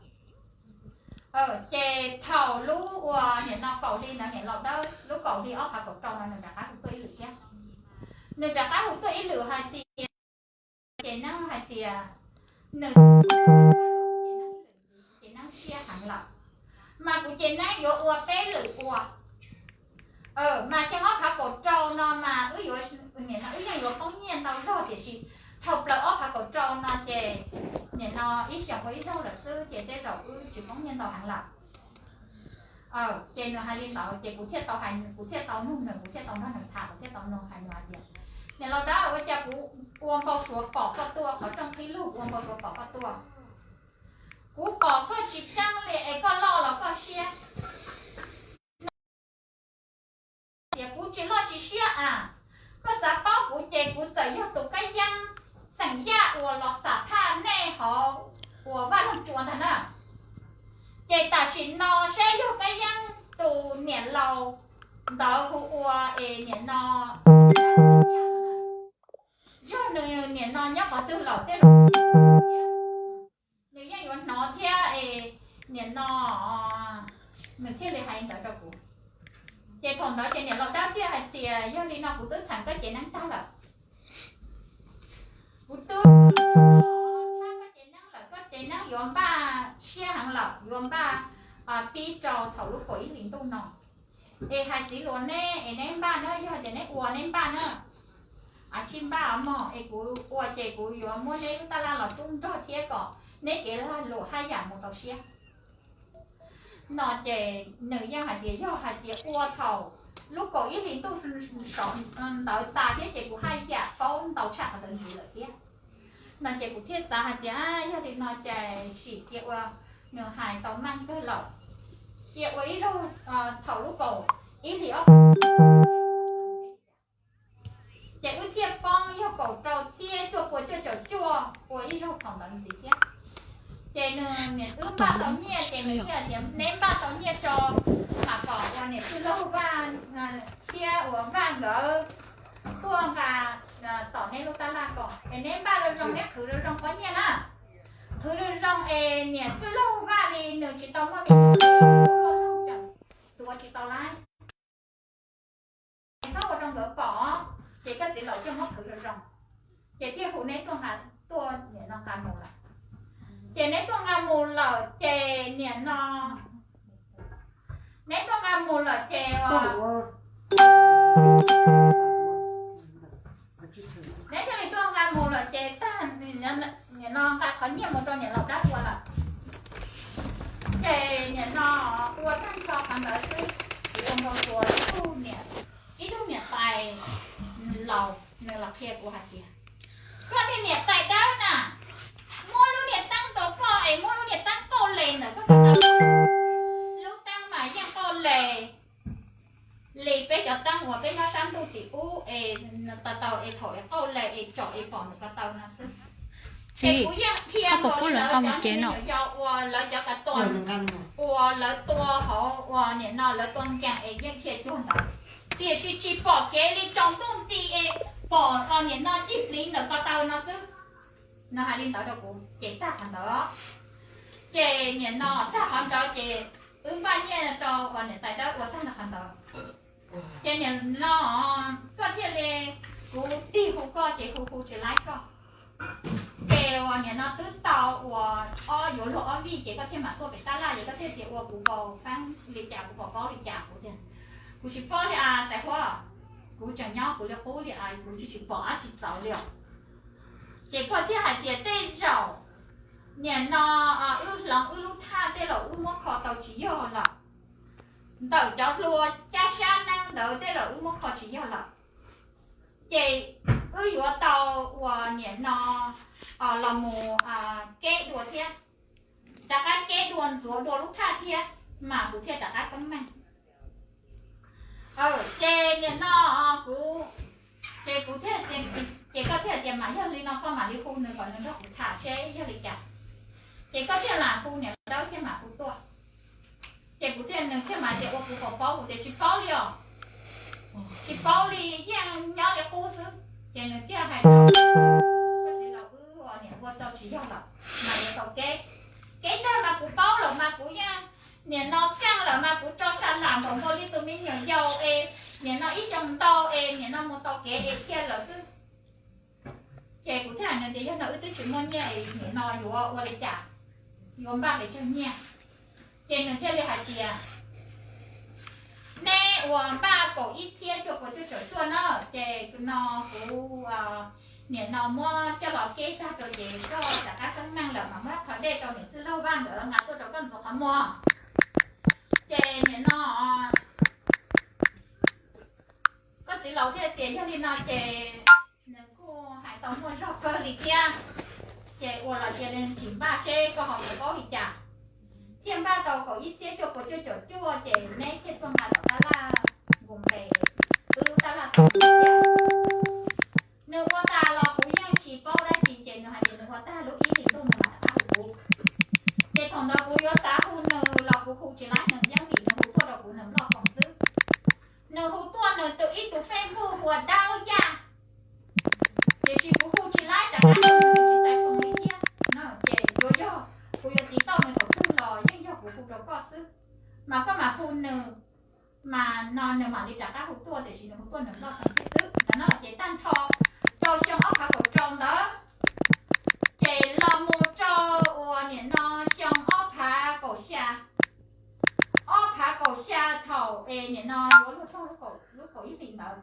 Ces thaum lub uas niam no kaum hli ntawd, niam laus Dawb lub kaum hli ob phav kaum rau no nws rov qab hu tuaj ib lwm thiab. Nws rov qab hu tuaj ib lwm hais tias, ces nws hais tias nws ces nws siab heev lawm, mas kuv ces nws yuav ua peb lwm ua. Mas xyoo ob phav kaum rau no mas wb yuav, niam no wb yeej yuav poob nyiaj ntau zog, tiam sis dhau plaws ob phav kaum rau no ces niam no ib xyoos ua ib zaug lawm xwb ces tej zaum wb tsis poob nyiaj ntau heev lawm. Ces nws hais li ntawd ces kuv thiaj tau hais, kuv thiaj tau nug nws, kuv thiaj tau nrog nws tham, kuv thiaj tau nug hais nws hais tias, niam laus Dawb, ua cas kuv ua npau suav pom koj tuaj qhov rooj qhib lug, ua npau suav pom koj tuaj, kuv pom koj tsis tseeb li es koj loj los koj siab. Tias kuv tsis loj tsis siab a, koj xav paub kuv ces kuv txawm yog tus kab yeeb xeem Yaj uas los xam phaj nej hauv uas Vaj Loog Tsua ntag na. Ces tam sim no saib yog kab yeeb tus niam laus ntawd hu ua es niam no, yog nws niam no nyob qhov twg lawm tej zaum nws yeej yuav hnov thiab es niam no nws thiaj li hais ntawd rau kuv. Ces thaum ntawd ces niam laus Dawb thiaj hais tias yog li no kuv twb txheem koj cev neeb tag lawm. Kuv twb txhab koj cev neeb lawm, koj cev neeb yuav npaj siab heev lawm, yuav npaj pib rau thaum lub kaum ib hlis ntuj no. Es hais txiv hluas neb es neb npaj na, yog tias neb ua neb npaj na, a tsis npaj mog es kuv ua ces kuv yuav muab neb lub tab laj los rub nrog thiab kom neb kev lag luam haj yam mus tau siab. No ces nws yeej hais tias yog hais tias ua thaum lub kaum ib hlis ntuj saum ntawd tas thiab ces kuv haj yam paub ntau tshaj qhov ntawd ntxiv lawm thiab. No ces kuv thiaj xav hais tias yog li no ces sim cia ua, nws hais tau meej kawg lawm, cia ua ib zaug thaum lub kaum ib hlis ob ces wb thiaj poob yog kaum rau txhiab cuaj pua cuaj caum cuaj ua ib zaug thaum ntawd ntxiv thiab. Ces nws niam wb npaj tau nyiaj ces nws thiaj tias neb npaj tau nyiaj tso, mas kom ua niam Txwj Laug Vaj thiab uas Vaj nkawd tuaj nqa tom neb lub tab laj ko es neb npaj zoo zoo, neb qhwv zoo zoo pob nyiaj na. Qhwv zoo zoo es niam Txwj Laug Vaj li nws tsis tau muaj me nyuam, tuav tsis tau lawm. Txhob ua rau nkawd pom, ces koj txiv laus thiaj muab qhwv zoo zoo, ces thiaj hu neb tuaj nqa, tuaj niam no nqa mus lawm. Ces neb tuaj nqa mus lawm ces niam no, neb tuaj nqa mus lawm ces neb thiaj li tuaj nqa mus lawm ces tag, niam no nqa qhov nyiaj mus rau niam laus Dawb ua lawm. Ces niam no ua tag nrho qhov ntawd xwb, ua npau suav ib tug niam, ib tug niam tais laus nws los qhia kuv hais tias, koj niag niam tais Dawb na, muab lub niag teeb rau koj es muab lub niag teeb qauj les ntawm koj ko taw, lub teeb mas yeej qauj les li peb cov teeb uas peb nyob sab ntuj tim ub es tau tau es thaum es qauj les es tsom es pom ntawm ko taw no xwb. Ces kuv yeej qhia nkaus li lawv cov me nyuam yaus uas lawv cov ka tua, uas lawv tua hauv uas niam no lawv tua nkees es yeej qhia cuag ntawd, tiam sis tsis pom kev li tsaus ntuj nti es pom niam no cig pliv ntawm ko taw no xwb. No hais li ntawd rau kuv ces tag qhov ntawd. Ces niam no tag qhov ntawd ces wb npaj nyiaj rau uas niam tais Dawb ua tag nrho qhov ntawd. Ces niam no, koj thiaj li, kuv tig hu koj ces hu hu tsis laib koj. Ces uas nim no twb tau uas ob yuav luag ob vij ces koj thiaj mam tuaj pem tab laj, ces koj thiaj tias ua kuv pom faib li cas, kuv pom paub li cas. Kuv tias kuv tsis paub li as tais huab, kuv tseem nyob kuv li qub li as, kuv tsis tsis pom dab tsi txawv li os. Ces koj thiaj hais tias tej zaum nim no wb hloov wb lub thaj tej laus wb muab kho tau tsis yog lawm, ntawm cov hlua caj sab neeb ntawd tej laus wb muab kho tsis yog lawm. Ces wb yuav tau uas nim no los mus keb dua thiab, rov qab keb dua ntxuav dua lub thaj thiab, mas kuv thiaj rov qab teeb meej. Ces nim no kuv, ces kuv thiaj, ces koj thiaj tias mas yog li no koj mam li hu nws kom nws nrog kuv tham seb yog li cas. Ces koj thiaj lam hu niam dawb thiaj mam hu tuaj. Ces kuv thiaj, nws thiaj mam tias ua kuv pom paub, kuv tias tsis paub li os, tsis paub li, yeej nyob li qub xwb. Ces nws thiaj hais tias koj txiv laus wb ua niam ua tau tsis yog lawm, mas yuav tau keb. Keb tag mas kuv paub lawm mas kuv yeej nim no keej lawm mas kuv tso sa lam npaum nkaus li tus me nyuam yaus es nim no ib xyoo ntau es nim no mus tau kev es thiaj lawm xwb. Ces kuv thiaj hais nws tias yog no wb twb tsis muaj nyiaj es nim no yuav ua li cas, yuav npaj pes tsawg nyiaj. Ces nws thiaj li hais tias neb uas npaj kaum ib txhiab cuaj puas cuaj caum cuaj na, ces no kuv nim no muab coj los keb tag rau ces koj rov qab teeb meej lawm mas muab qhov dej rau niam txwj laug Vaj nkawd nqa tuaj rau koj ntxuav qhov muag. Ces nim no koj txiv laus thiaj tias yog li no ces nws kuj hais tau muaj zog kawg li thiab. Ces ua los cia li tsis npaj seb koj ho puas paub li cas. Thiaj npaj tau kaum ib txhiab cuaj puas cuaj caum cuaj ces neb thiaj tuaj nqa tom tab laj nqus nqes, wb tab laj tau thiab. Nws ua tas los kuv yeej tsis paub dab tsi ces nws hais tias nws ua tag lub ib hlis ntuj nws mam rov qab hu kuv. Ces thaum ntawd kuv yuav xav hu nws los kuv hu tsis laib nws yeej vim nws hu tuaj rau kuv nws nploj foom xwb. Nws hu tuaj nws tus ib tus Facebook hu ua Dawb Yaj, tiam sis kuv hu tsis laib rov qab nws tsis txais foom li thiab. Ces yuav yog kuv yuav tiv tauj nws thaum twg los yeej yog kuv hu rau koj xwb, mas koj mam hu nws, mas no nws mam li rov qab hu tuaj, tiam sis nws hu tuaj nws nploj foom thiab xwb no. Ces tag nrho rau xyoo ob phav kaum rau ntawd, ces los mus rau uas nim no xyoo ob phav kaum xya, ob phav kaum xya thaum es nim no yuav luag txog lub kaum ib hlis ntawd,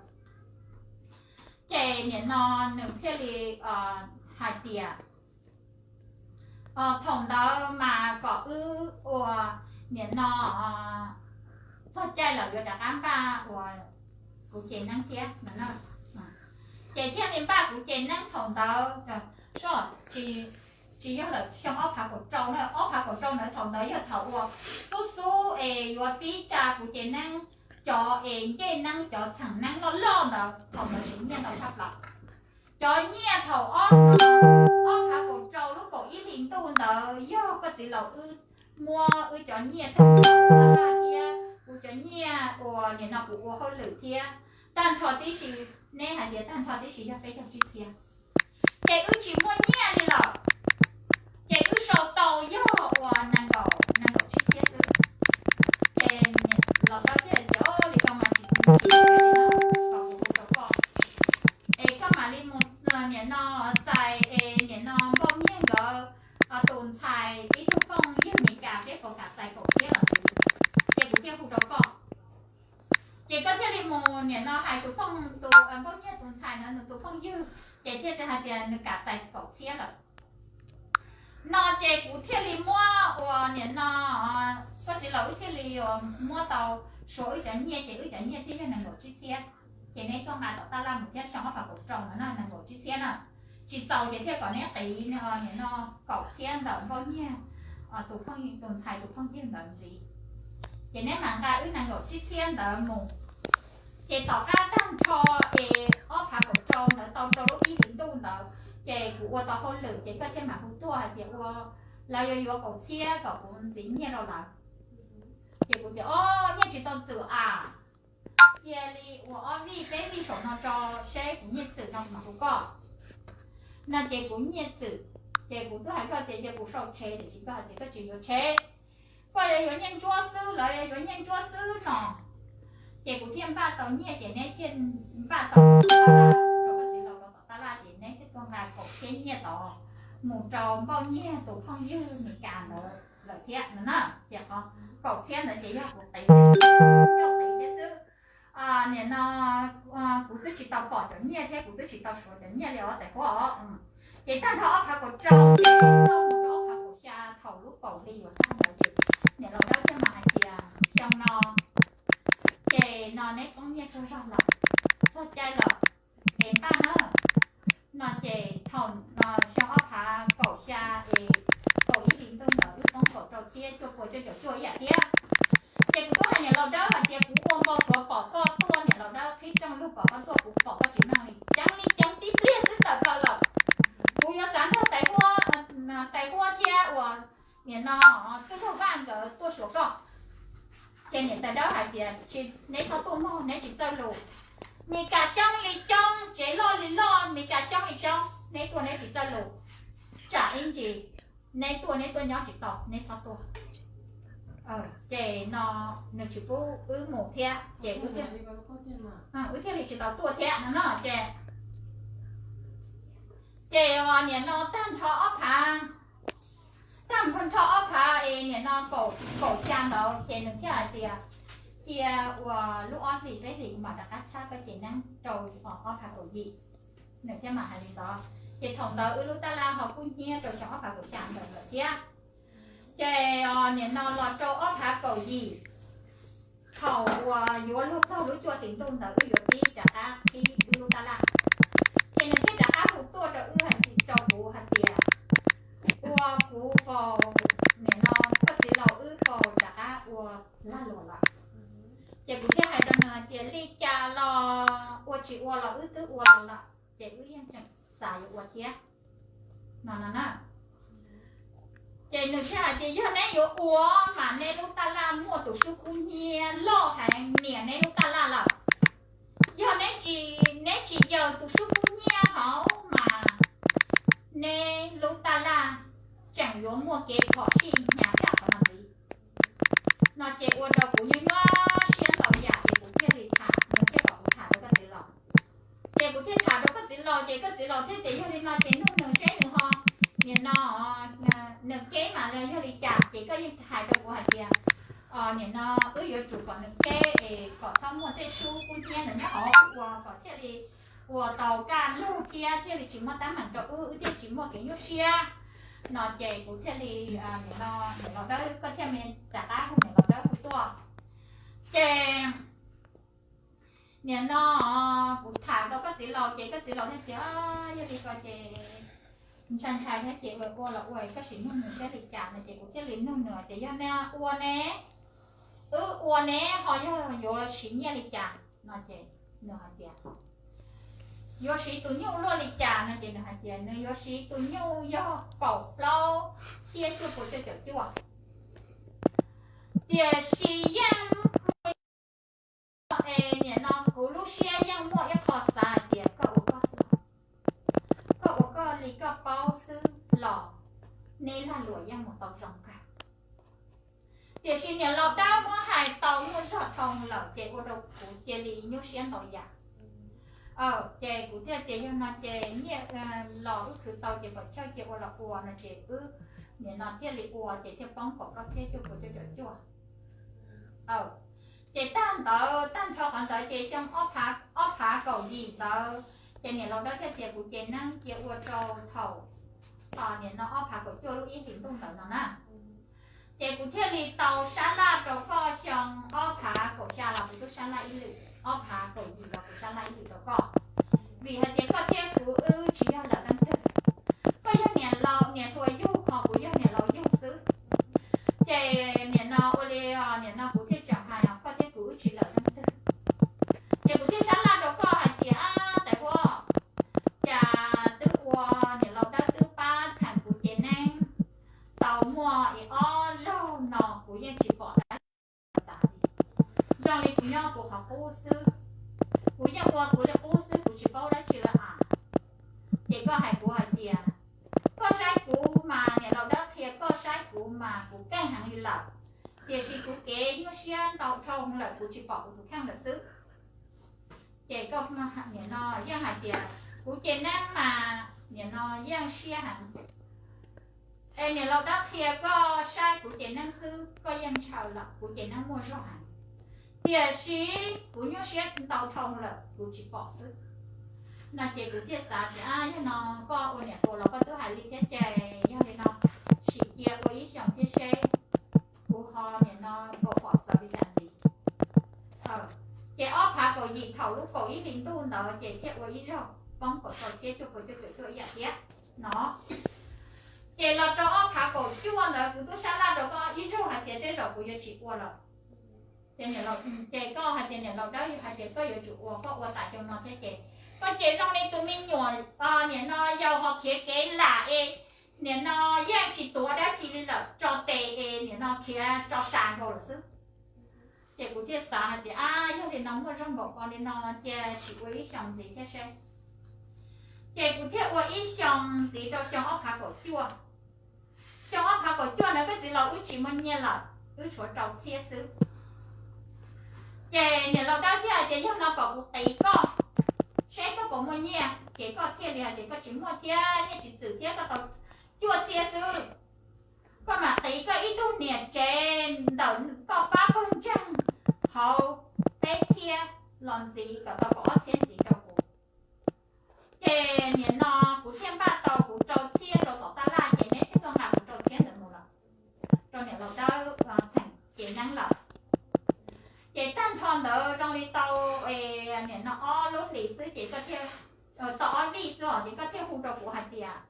ces nim no nws thiaj li hais tias thaum ntawd mas kom wb ua nim no txog caij lawm yuav rov qab npaj uas kuv cev neeb thiab no. Ces thiaj li npaj kuv cev neeb thaum ntawd, tsis yog lawm xyoo ob phav kaum rau na, ob phav kaum rau ntawd thaum ntawd yog thaum uas xub xub es yuav pib tsa kuv cev neeb, cov es ncej neeb cov txheem neeb loj loj ntawd thaum ntawd ces nyiaj ntau tshaj plaws. Cov nyiaj thaum ob, ob phav kaum rau lub kaum ib hlis ntuj ntawd yog koj txiv laus wb muab wb cov nyiaj tag nrho thiab kuv cov nyiaj uas nim no kuv ua hauj lwm thiab tag nrho tib si, neb hais tias tag nrho tib si yog peb caug tsib txhiab. Ces wb tsis muaj nyiaj li lawm, ces wb sau tau yog uas nees nkaum, nees nkaum tsib txhiab xwb. Ces los dawb thiaj tias li ko mas tsis, tsis kom kuv hu rau koj, es koj mam li mus nim no txais es nim no Npauj Nyiaj nkawd tus ntxhais ib tug phooj ywg Mes Kas seb puas kam txais kaum txhiab los ntxiv, ces kuv thiaj hu rau koj. Ces koj thiaj li mus nim no hais tus phooj, tus Npauj Nyiaj tus ntxhais no nws tus phooj ywg, ces thiaj hais tias nws kam txais kaum txhiab lawm. No ces kuv thiaj li muab uas nim no koj txiv laus wb thiaj li muab tau suav wb cov nyiaj, ces wb cov nyiaj thiaj yog nees nkaum tsib txhiab. Ces neb tuaj nqa tom tab laj mus thiab xyoo ob phav kaum rau no na, nees nkaum tsib txhiab na. Tsis txaus ces thiaj kom neb qiv nim no kaum txhiab ntawm Npauj Nyiaj tus phooj, tus ntxhais tus phooj ywg ntawd ntxiv. Ces neb mam nqa wb nees nkaum tsib txhiab ntawd mus. Ces tom qab tag nrho es ob phav kaum rau ntawd tau rau lub ib hlis ntuj ntawd, ces kuv ua tau hauj lwm ces koj thiaj mam hu tuaj hais tias ua, lawv yuav yuav kaum txhiab kom kuv ntxiv nyiaj rau lawv. Ces kuv tias o, nyiaj tsis tau txwm as, cia li ua ob vij peb vij saum no tso seb kuv nyiaj txwm no kuv mam hu koj. No ces kuv nyiaj txwm, ces kuv twb hais koj tias cia kuv sau tshev tiam sis koj hais tias koj tsis yuav tshev, koj yuav yuav nyiaj ntsuab xwb, lawv yuav yuav nyiaj ntsuab xwb no. Ces kuv thiaj npaj tau nyiaj ces neb thiaj npaj tau rau koj txiv laus rau tom tab laj ces neb thiaj tuaj nqa kaum txhiab nyiaj tod mus rau Npauj Nyiag tus phooj ywg Mes Kas ntawd lawm thiab no na. Ces qhov kaum txhiab ntawd ces yog kuv qiv, yog qiv thiab xwb. Nim no kuv twb tsis tau pom cov nyiaj thiab kuv twb tsis tau suav cov nyiaj li os tais huab os. Ces tag nrho ob phav kaum rau ces txog mus rau ob phav kaum xya thaum lub paus hli yuav tag ntawd ces niam laus Dawb thiaj mas hais tias xyoo no ces no neb poob nyiaj tsaug zog lawm, txog caij lawm es npaj na. No ces thaum xyoo ob phav kaum xya es kaum ib hlis ntuj ntawd wb poob kaum rau txhiab cuaj pua cuaj caum cuaj ib yam thiab. Ces kuv kuj hais niam laus Dawb hais tias kuv ua npau suav pom koj tuaj, niam laus Dawb qhib rooj lug pom koj tuaj, kuv pom koj tsis mloog li, ceev li ceev tib pliag xwb tawm plaws lawm. Kuv yuav xav nrog tais huab, tais huab thiab uas nim no Txwj Laug Vaj nkawd tuaj xyuas koj. Ces niam tais Dawb hais tias tsis, neb txhob tuaj mog, neb tsis txawj lus. Mes Kas coob li coob, tsev loj li loj, Mes Kas coob li coob, neb tuaj neb tsis txawj lus. Tsam ib ntsis neb tuaj neb tuaj nyob tsis tau, neb txhob tuaj. Ces no nws tsis pub wb mus thiab ces wb thiaj li tsis tau tuaj thiab no na. Ces, ces nim no tag nrho ob phav, tag nrho ob phav es nim no kaum xya ntawd ces nws thiaj hais tias cia ua lub ob hlis peb hlis kuv mam rov qab tshab koj ces neeb rau ob phav kaum yim. Nws thiaj mam hais li ntawd. Ces thaum ntawd wb lub tab laj ho kub hnyiab rau xyoo ob phav kaum xya ntawd lawm thiab. Ces nim no los rau ob phav kaum yim, thaum uas yuav luag txog lub cuaj hlis ntuj ntawd wb yuav pib rov qab qhib wb lub tab laj. Ces nws thiaj rov qab hu tuaj rau wb hais, rau kuv hais tias ua kuv faus, nim no koj txiv laus wb faus rov qab ua lag luam lawm. Ces kuv thiaj hais rau nws hais tias li cas los ua tsis ua los wb twb ua los lawm ces wb yeej tseem xav yuav ua thiab no no na. Ces nws thiaj hais tias yog neb yuav ua mas neb lub tab laj muaj tus sub kub hnyiab loj heev nias neb lub tab laj lawm. Yog neb tsis, neb tsis yaws tus sub kub hnyiab hauv mas neb lub tab laj tseem yuav muaj kev phom sij hnyav tshaj qhov no ntxiv. No ces ua rau kuv nyuaj nyuaj siab ntau yam ces kuv thiaj li tham, nws thiaj kom kuv tham rau koj txiv laus. Ces kuv thiaj tham rau koj txiv laus ces koj txiv laus thiaj tias yog li no ces nug nws seb nws ho, nim no nws keb mas yog li cas ces koj yeej hais rau kuv hais tias nim no wb yuav tsum kom nws keb es kom txhob muaj tej sub kub hnyiab ntawd nyob hauv ua kom thiaj li ua tau kaj lug thiab thiaj li tsis muaj teeb meem rau wb, wb thiaj tsis muaj kev nyuaj siab. No ces kuv thiaj li, nim no niam laus Dawb koj thiaj li rov qab hu niam laus Dawb hu tuaj. Ces nim no kuv tham rau koj txiv laus ces koj txiv laus thiaj tias yog li ko ces ntshai ntshai thiab ces ua ua los ua, koj sim nug nws saib li cas no ces kuv thiaj li nug nws tias yog nej ua ne, wb ua ne ho yog yuav siv nyiaj li cas no ces nws hais tias yuav siv tus nyuj luaj li cas no ces nws hais tias nws yuav siv tus nyuj yog kaum plaub txhiab cuaj pua cuaj caum cuaj. Tiam sis yeej es nim no kuv lub siab yeej muaj ib qho xav hais tias koj ua koj xwb, koj ua koj li koj paub xwb los neb lag luam yeej mus tau zoo kawg. Tiam sis niam laus Dawb muab hais tau muaj zog dhau lawm ces ua rau kuv cia li nyuaj siab ntau yam. Ces kuv thiaj tias yog no ces nyiaj los wb khwv tau ces kom chawj cia ua los ua no ces wb nim no thiaj li ua ces thiaj poob kaum plaub txhiab cuaj pua cuaj caum cuaj. Ces tag ntawd tag nrho qhov ntawd ces xyoo ob phav kaum yim ntawd ces niam laus Dawb thiaj tias kuv ces neeb cia ua rau thaum nim no ob phav kaum cuaj lub ib hlis ntuj ntawd no na. Ces kuv thiaj li tau sab laj rau koj xyoo ob phav kaum xya los kuv twb sab laj ib lwm, ob phav kaum yim los kuv sab laj ib lwm rau koj. Vim hais tias koj thiab kuv wb tsis yog lawm leej twg, koj yog niam laus niam hluas yug ho kuv yog niam laus yug xwb. Ces nim no ua li nim no kuv thiaj tseem hais os koj thiab kuv wb tsis lawm leej twg. Ces kuv thiaj sab laj rau koj hais tias tais huab, cas twb ua niam laus Dawb twb pab txheem kuv cev neeb tau muaj ib ob zaug no kuv yeej tsis pom dab tsi tas li. Zoo li kuv nyob kuv qhov qub xwb, kuv yeej ua kuv li qub xwb kuv tsis paub dab tsi lawm as. Ces koj hais kuv hais tias koj saib kuv mas niam laus Dawb qhia koj saib kuv mas kuv keej heev li lawm, tiam sis kuv kev nyuaj siab ntau dhau lawm kuv tsis pom kuv tus kheej lawm xwb. Ces koj nim no yeej hais tias kuv cev neeb mas nim no yeej siab heev. Es niam laus Dawb qhia koj saib kuv ces neeb xwb koj yeej ntshaw lawm, kuv ces neeb muaj zog heev, tiam sis kuv nyuaj siab ntau dhau lawm kuv tsis pom xwb. No ces kuv thiaj xav tias, a, yog no koj ua niam hluas los koj twb hais li thiab ces yog li no sim cia ua ib xyoos thiab seb kuv ho nim no npau pom txawv li cas ntxiv. Ces ob phav kaum yim thaum lub kaum ib hli ntuj ntawd ces thiaj ua ib zaug poob kaum rau txhiab cuaj puas cuaj caum cuaj ib yam thiab no. Ces los rau ob phav kaum cuaj ntawd kuv twb sab laj rau koj ib zaug hais tias tej zaum kuv yuav tsis ua lawm. Ces niam laus, ces koj hais tias niam laus Dawb hais tias koj yuav tsum ua, koj ua tas xyoo no thiab ces koj ces zoo li tus me nyuam nim no yau ho khiav kev lam es nim no yeej tsis tuav dab tsi li lawm, tso tes es nim no khiav tso sa nkaus lawm xwb. Ces kuv thiaj xav hais tias, a, yog li no muaj zog npaum ko li no cia sim ua ib xyoos ntxiv thiab seb. Ces kuv thiaj ua ib xyoos ntxiv rau xyoo ob phav kaum cuaj. Xyoo ob phav kaum cuaj ntawd koj txiv laus wb tsis muaj nyiaj lawm, wb tshuav rau txhiab xwb. Ces niam laus Dawb thiaj hais tias yog no kom kuv qiv koj seb koj puas muaj nyiaj, ces koj thiaj li hais tias koj tsis muaj thiab, nyiaj tsis txwm thiab, koj tau cuaj txhiab xwb. Koj mam qiv koj ib tug niam tsev ntawm koj pab pawg ntseeg hauv peb txhiab los ntxiv kom tau kaum ob txhiab ntxiv rau kuv. Ces nim no kuv thiaj npaj tau kuv rau txhiab rau tom taj laj ces neb thiaj tuaj nqa kuv rau txhiab ntawd mus lawm rau niam laus Dawb txheem ces neeb lawm. Ces tag nrho ntawd zoo li tau nim no ob lub hlis xwb ces koj thiaj, tau ob vij xwb os ces koj thiaj hu rau kuv hais tias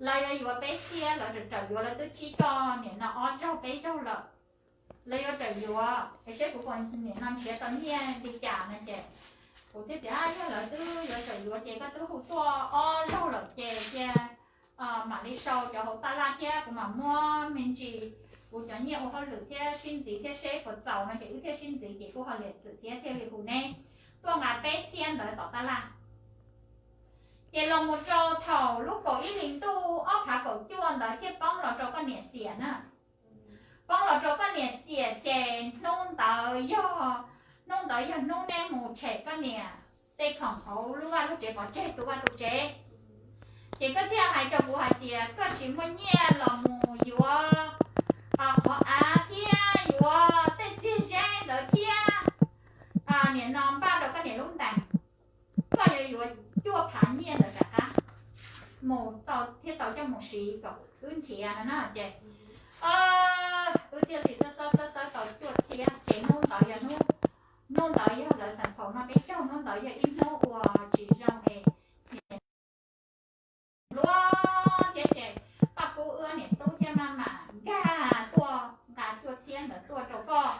lawv yuav yuav peb txhiab, lawv tseem yuav, lawv twb tsib koj nim no ob zaug peb zaug lawm, lawv yuav tseem yuav es seb kuv puas nim no nrhiav tau nyiaj li cas no ces kuv thiaj tias yog lawv twb yuav tseem yuav ces koj twb hu tuaj ob zaug lawm ces cia mam li sau cov hauv taj laj thiab kuv mam muab me ntsis kuv cov nyiaj ua hauj lwm thiab sib ntxiv thiab seb puas txaus no ces wb thiaj sib ntxiv ces kuj ho liam txwm thiab thiaj li hu neb tuaj nqa peb txhiab ntawd tom taj laj. Ces los mus rau thaum lub kaum ib hlis ntuj ob phav kaum cuaj ntawd thiaj poob los rau koj niam xiam na. Poob los rau koj niam xiam ces hnub ntawd yog, hnub ntawd yog hnub neb mus tshem koj niam tej khoom hauv lub vaj lub tsev pov tseg tu vaj tu tsev. Ces koj thiaj hais rau kuv hais tias koj tsis muaj nyiaj los mus yuav qhov av thiab yuav tej txiag zeb ntawd thiab nim no npaj rau koj niam lub ntees. Koj yuav yuav cuaj phav nyiaj ntawd rov qab mus tau thiab tau coj mus siv kom wb nrhiav no na ces wb thiaj li xawb xawb xawb xawb tau cuaj txhiab ces hnub ntawd yog, hnub ntawd yog lawv xeem faus no peb caug, hnub ntawd yog ib hnub uas tsis zoo es niam luag thiab ces Paj Kub wb niam tub thiaj maj mam nkag tuaj nqa cuaj txhiab ntawd tuaj rau koj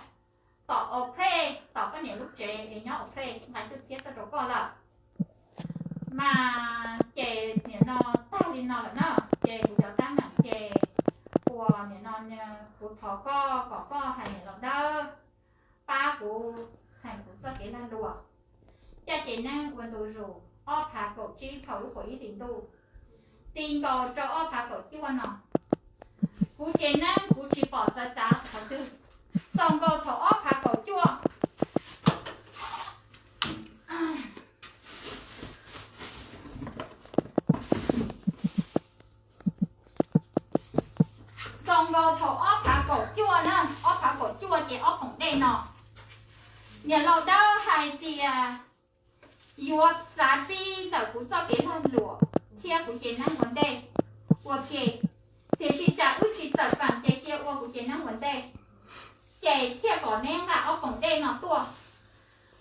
tom au plej, tom koj niam lub tsev es nyob au plej nqa cuaj txhiab tuaj rau koj lawm. Mas ces nim no tag li no lawm na, ces kuv cov teeb meem ces uas nim no kuv thov koj kom koj hais niam laus Dawb pab kuv txheem kuv txoj kev lag luam, caj ces neeb ua ntu zus ob phav kaum tsib thaum lub kaum ib hlis ntuj ti nkaus rau ob phav kaum cuaj no. Kuv ces neeb kuv tsis pom txawv txav qhov twg, xaus nkaus thaum ob phav kaum cuaj xaus nkaus thaum ob phav kaum cuaj na, ob phav kaum cuaj ces ob poom dej no, niam laus Dawb hais tias yuav xav pib ntawm kuv txoj kev lag luam thiab kuv ces neeb ua ntej ua ke, tiam sis tsam wb tsis txawm peem ces cia ua kuv ces neeb ua ntej, ces thiaj kom neb nqa ob poom dej no tuaj,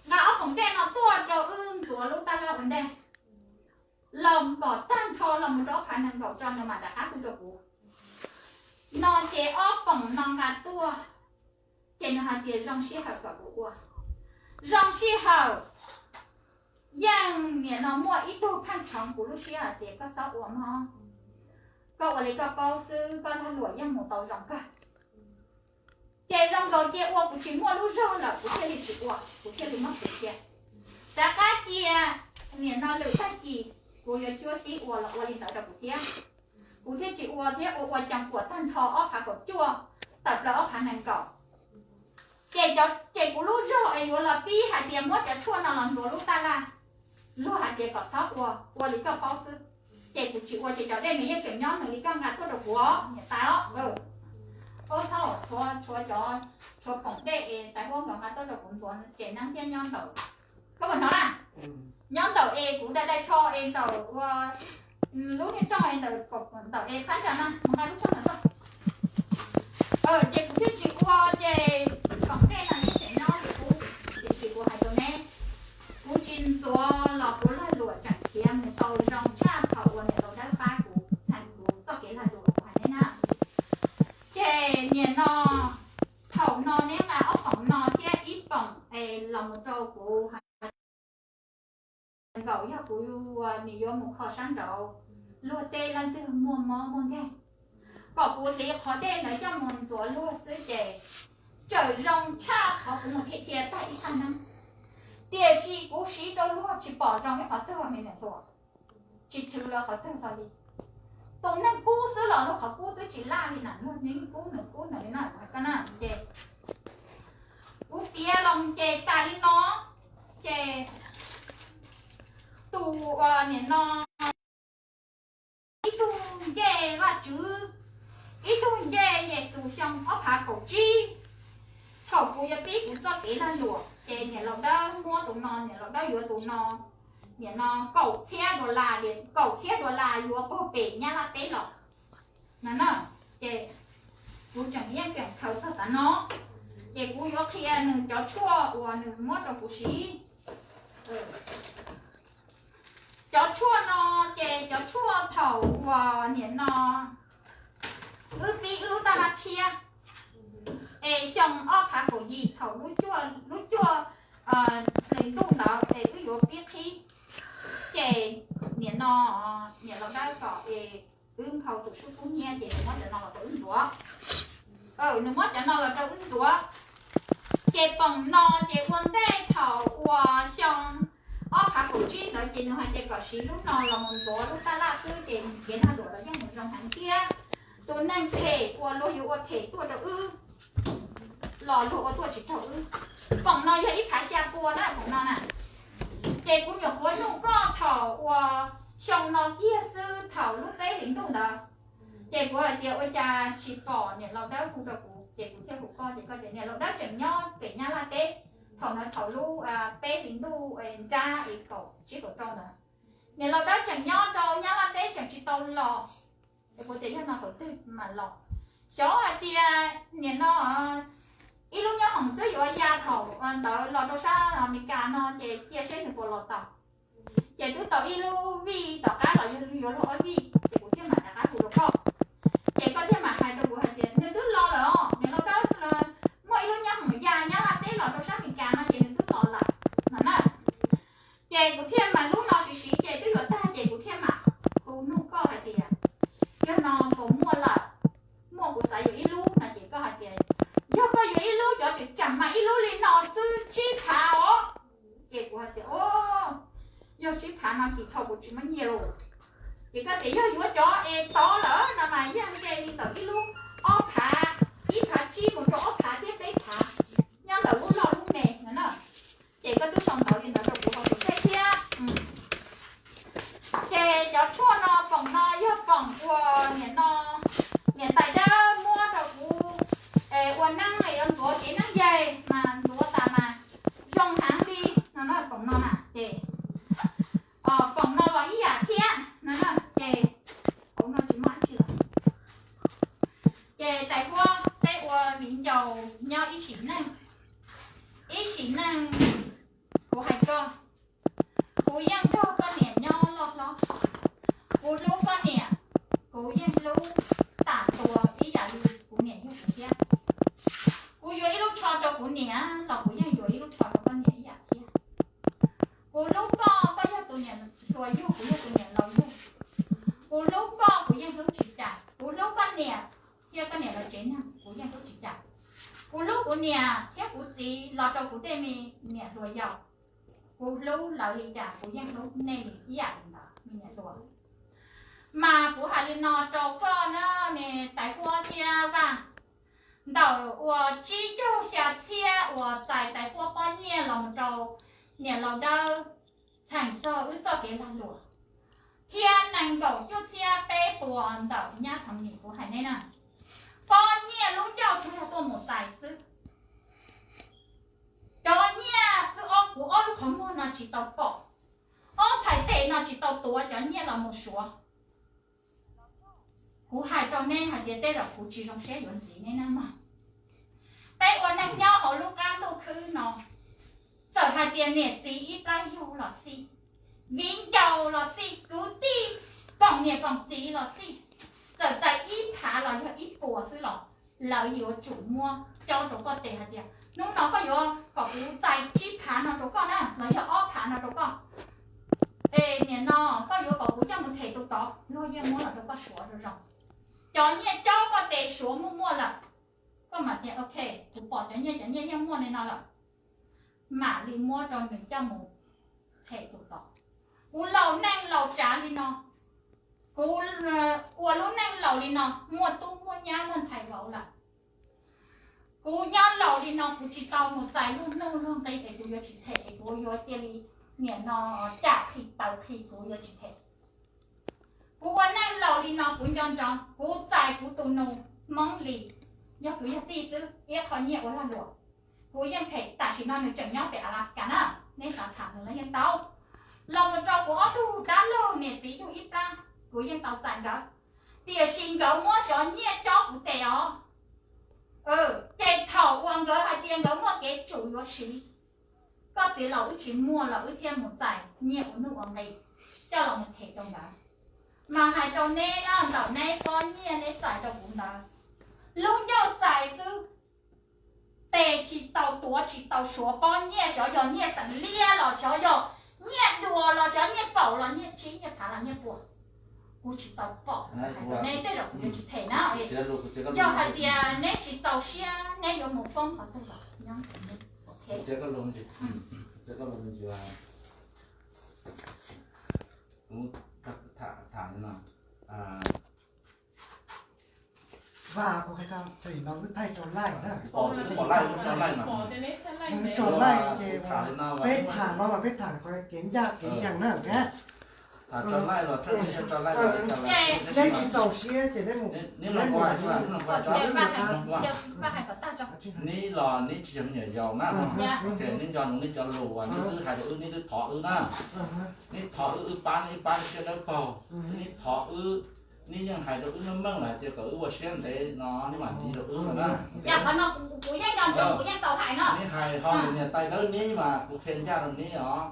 nqa ob poom dej no tuaj rau wb ntxuav lub taj laj ua ntej. Los npaum tag nrho los mus rau ob phav nees nkaum tso nws mam rov qab hu rau kuv. No ces ob poom no nqa tuaj, ces nws hais tias zoo sij hawm kom kuv ua, zoo sij hawm, yeej nim no muaj ib tug pheej tshoov kuv lub siab hais tias koj txhob ua mog, koj ua li koj paub xwb, koj lag luam yeej mus tau zoo kawg. Ces zoo nkaus cia ua kuv tsis muaj lub zog lawm kuv thiaj li tsis ua, kuv thiaj li muab tso cia. Rov qab cia nim no lwm tag kis kuv yuav cuab tib ua los ua li ntawd rau kuv thiab. Kuv thiaj tsis ua thiab ua ua coos kuam tag nrho ob phav kaum cuaj tawm plaws ob phav nees nkaum. Ces, ces kuv lub zog es yuav los pib hais tias muab cov tshuaj no los ntxuav lub taj laj, luag hais tias kom txhob ua, ua li koj paub xwb. ces kuv tsis ua ces cov dej nws yeej tseem nyob nws li koj nqa tuaj rau kuv niam tais os. Ub thaum tshuav cov, tshuav poom dej es tais huab nkawd nqa tuaj rau kuv ntxuav ces neeb thiab nyob ntawm, koj puas hnov na? Nyob ntawm es kuv dai dai tsho es ntawm ua lub niag rooj es ntawm, ntawm es phab ntsa na mus nqa lub tsho ntawd tuaj. Ces kuv thiaj tsis ua ces poom dej no yeej tseem nyob li kuv, tiam sis kuv hais rau neb, kuv tsis ntxuav los kuv lag luam tseem khiav mus tau zoo tshaj thaum uas niam laus dawb pab kuv txheem kuv txoj kev lag luam kuv hais neb na. Ces niam no, thaum no neb nqa ob poom no thiab ib poom es los mus rau kuv hais nkaum yog kuv nim yuav mus kho sab nraud luag tej leej twg muaj mob muaj nkeeg, kom kuv hliv qhov dej ntawd coj mus ntxuav luag xwb ces tseem zoo tshaj qhov kuv mus thiaj cia tag ib tag neeb. Tiam sis kuv siv rau luag tsis pom zoo ib qhov twg me niam hluas, tsis chwv lawv qhov twg hlo li. Tus neeg kub xwb los luag qhov kub twb tsis laj li na, luag neeg kub nws kub nws li na, koj na ces kuv piav los ces tas li no ces tus niam no ib tug ncej Vajtswv, ib tug ncej Yexus xyoo ob phav kaum tsib. Thaum kuv yuav pib kuv txoj kev lag luam ces niam laus dawb muab tus no, niam laus dawb yuav tus no, niam no kaum txhiab dollar, kaum txhiab dollar yuav puag pem Nyab Laj teb los no na. Ces kuv tseem yeej keem khaws txog tav no, ces kuv yuav qhia nws cov tshuaj uas nws muab rau kuv siv. Cov tshuaj no ces cov tshuaj thaum uas niam no wb pib wb lub taj laj tshiab, es xyoo ob phav kaum yim thaum lub cuaj, lub cuaj hli ntuj ntawd es wb yuav pib qhib, ces niam no, niam laus dawb kom es wb nphau tus sub kub nyiab ces nws muab cov no los rau wb ntxuav. Nws muab cov no los rau wb ntxuav. Ces poom no ces ua ntej thaum uas xyoo ob phav kaum tsib ntawd ces nws hais tias kom siv lub no los mus ntxuav lub taj laj xwb ces nws kev lag luam los yeej mus zoo heev thiab. Tus neeg phem uas luag yuav ua phem tuaj rau wb los luag ua tuaj tsis raug wb. Poom no yog ib phav xya pua na, poom no na. Ces kuv nyuam qhuav nug koj thaum uas xyoo no kiag xwb thaum lub peb hlis ntuj ntawd, ces kuv hais tias ua cas tsis pom niam laus dawb hu rau kuv, ces kuv thiaj hu koj, ces koj tias niam laus dawb tseem nyob pem Nyab Laj teb. Thaum ntawd thaum lub peb hlis ntuj nrab es kaum tsib kaum rau ntawd, niam laus dawb tseem nyob rau Nyab Laj teb tseem tsis tau los. Es kuv tias yog no thaum twg mam los? Xyov hais tias niam no ib lub nyob hoom twb yuav ya thaum ntawd los rau sab Amelikas no ces cia seb nws puas los tau. Ces twb tau ib lub vij tom qab los yog yuav luag ob vij ces kuv thiaj mam rov qab hu rau koj. Ces koj thiaj mam hais rau kuv hais tias nws twb los lawm os, niam laus dawb muaj ib lub nyob hoom ya Nyab Laj teb los rau sab Amelikas no ces nws twb los lawm no na. Ces kuv thiaj mam lub no siv siv ces twb yuav tag ces kuv thiaj mam hu nug koj hais tias yog no puas muaj lawm, muaj kuv xav yuav ib lub no ces koj hais tias yog koj yuav ib lub cov tseem tsam mas ib lub li no xwb tsib phav os. Ces kuv hais tias o, yog tsib phav no kis thau kuv tsis muaj nyiaj lauj. Ces koj tias yog yuav cov es tod lawm no mas yeej ze li ntawm ib lub ob phav, ib phav tsib mus rau ob phav thiab peb phav, nyob ntawm lub loj lub me no na. Ces koj twb sau ntawv li ntawd rau kuv hauv tus teb thiab. Ces cov tshuaj no, poom no yog poom uas niam no, niam tais dawb muab rau kuv ua neeb yuav ntxuav kev neeb yaig mas ntxuav tas mas zoo heev li no na, poom no na. Ces poom no los ib yam thiab no na. Ces hauv no tsis muaj dab tsi lawm. Ces tais huab, peb ua viv ncaus nyob ib sim neej, ib sim neej, kuv hais koj, kuv yeej nrog koj niam nyob loj hlob. Kuv hlub koj niam, kuv yeej hlub tam tuas ib yam li kuv niam yug kuv thiab. Kuv yuav ib lub tsho rau kuv niam los kuv yeej yuav ib lub tsho rau koj niam ib yam thiab. Kuv hlub koj, koj yog tus niam hluas yug, kuv yog tus niam laus yug. Kuv hlub koj, kuv yeej hlub tsis cais. Kuv hlub koj niam thiab koj niam lawv tsev neeg, kuv yeej hlub tsis cais. Kuv hlub kuv niam thiab kuv txiv los rau kuv tej me niam hluas yaus. Kuv hlub lawv li cas kuv yeej hlub nej ib yam li ntawd me niam hluas. Mas kuv hais li no rau koj na, me tais huab thiab vaj, ntawm uas tsib caug xya txhiab uas txais tais huab pob nyiaj los mus rau niam laus dawb txheem txog wb txoj kev lag luam thiab nees nkaum cuaj txhiab peb puas ntawm nyab Thov Nim kuv hais neb na, poj nyiaj lub ncauj tsuas yog tuaj mus txais xwb. Cov nyiaj wb ob, kuv ob lub qhov muag no tsis tau pom, ob txhais tes no tsis tau tuav cov nyiaj los mus suav. Kuv hais rau neb hais tias tej zaum kuv tsis zoo siab yuav ntxiv neb na mog. Peb ua neej nyob hauv lub qab ntuj khwb no, txawm hais tias niam txiv ib plab yug los xij, viv ncaus los xij, kwv tij, koom niam koom txiv los xij, txawm txais ib phav los yog ib puas xwb los lawv yuav tsum muab cob rau koj tes hais tias hnub no koj yuav kom kuv txais tsib phav no rau koj na, los yog ob phav no rau koj. Es nim no koj yuav kom kuv coj mus them tus tod, luag yeej muab los rau koj suav zoo zoo. Cov nyiaj cob koj tes suav muaj muaj lawm, koj mam tias ok, kuv pom cov nyiaj, cov nyiaj yeej muaj li no lawm, mam li muab rau nws coj mus them tus tod. Kuv laus neej laus tsav li no, kuv ua lub neej laus li no, muaj tub muaj nyab muaj ntxhais vauv lawm. Kuv nyob laus li no kuv tsis tau mus txais luag nuj luag nqi es kuv yuav tsis them es kuv yuav cia li nim no cam qhi taw qhi kuv yuav tsis them. Kuv ua neej laus li no kuv nco ntsoov kuv txais kuv tus nus Hmoob Lis, yog kuv yog tij xwb, ib qho nyiaj ua lag luam. Kuv yeej them, tam sim no nws tseem nyob pem Alaska na, neb xav tham nws los yeej tau. Los mus rau kuv ob tug dab laug niam txiv yug ib plab, kuv yeej tau txais nkawd. Tiam sis nkawd muab cov nyiaj cob kuv tes os. Ces thaum uas nkawd hais tias nkawd muaj kev tsum yuav siv, koj txiv laus wb tsis muaj los wb thiaj mus txais nyiaj ua nuj ua nqi coj los mus them rau nkawd. Mas hais rau neb na, ntawm neb pob nyiaj neb txais rau kuv ntawd, lub ncauj txais xwb, tes tsis tau tuav tsis tau suav pob nyiaj, xyov yog nyiaj xeem liab los xyov yog nyiaj dua los xyov nyiaj kaum los nyiaj tsib nyiaj phav los nyiaj puas, kuv tsis tau pom. Neb tej zaum kuv yuav tsis them na. Yog hais tias neb tsis txaus siab neb yuav mus foob qhov twg los nyob. Kuv tham li no. Vaj, kuv hais koj, tam sim no wb thaij tso laij na. Tso laij ces peb tham no mas peb tham kev ncaj kev ncees na. Neb tsis txaus siab ces neb mus, neb mus, neb mus. Neb los neb tsis yog me nyuam yaus na, ces neb nco ntsoov neb cov lus uas neb twb hais rau wb, neb twb thov wb na. Neb thov wb, wb pab neb ib pab siab dawb paug. Neb thov wb, neb yeej hais rau wb meej meej lawm tias kom wb ua siab ntev no neb mam ntxiv rau wb no na. Neb hais ho niam tais dawb neb mas kuv qhia ncaj rau neb os.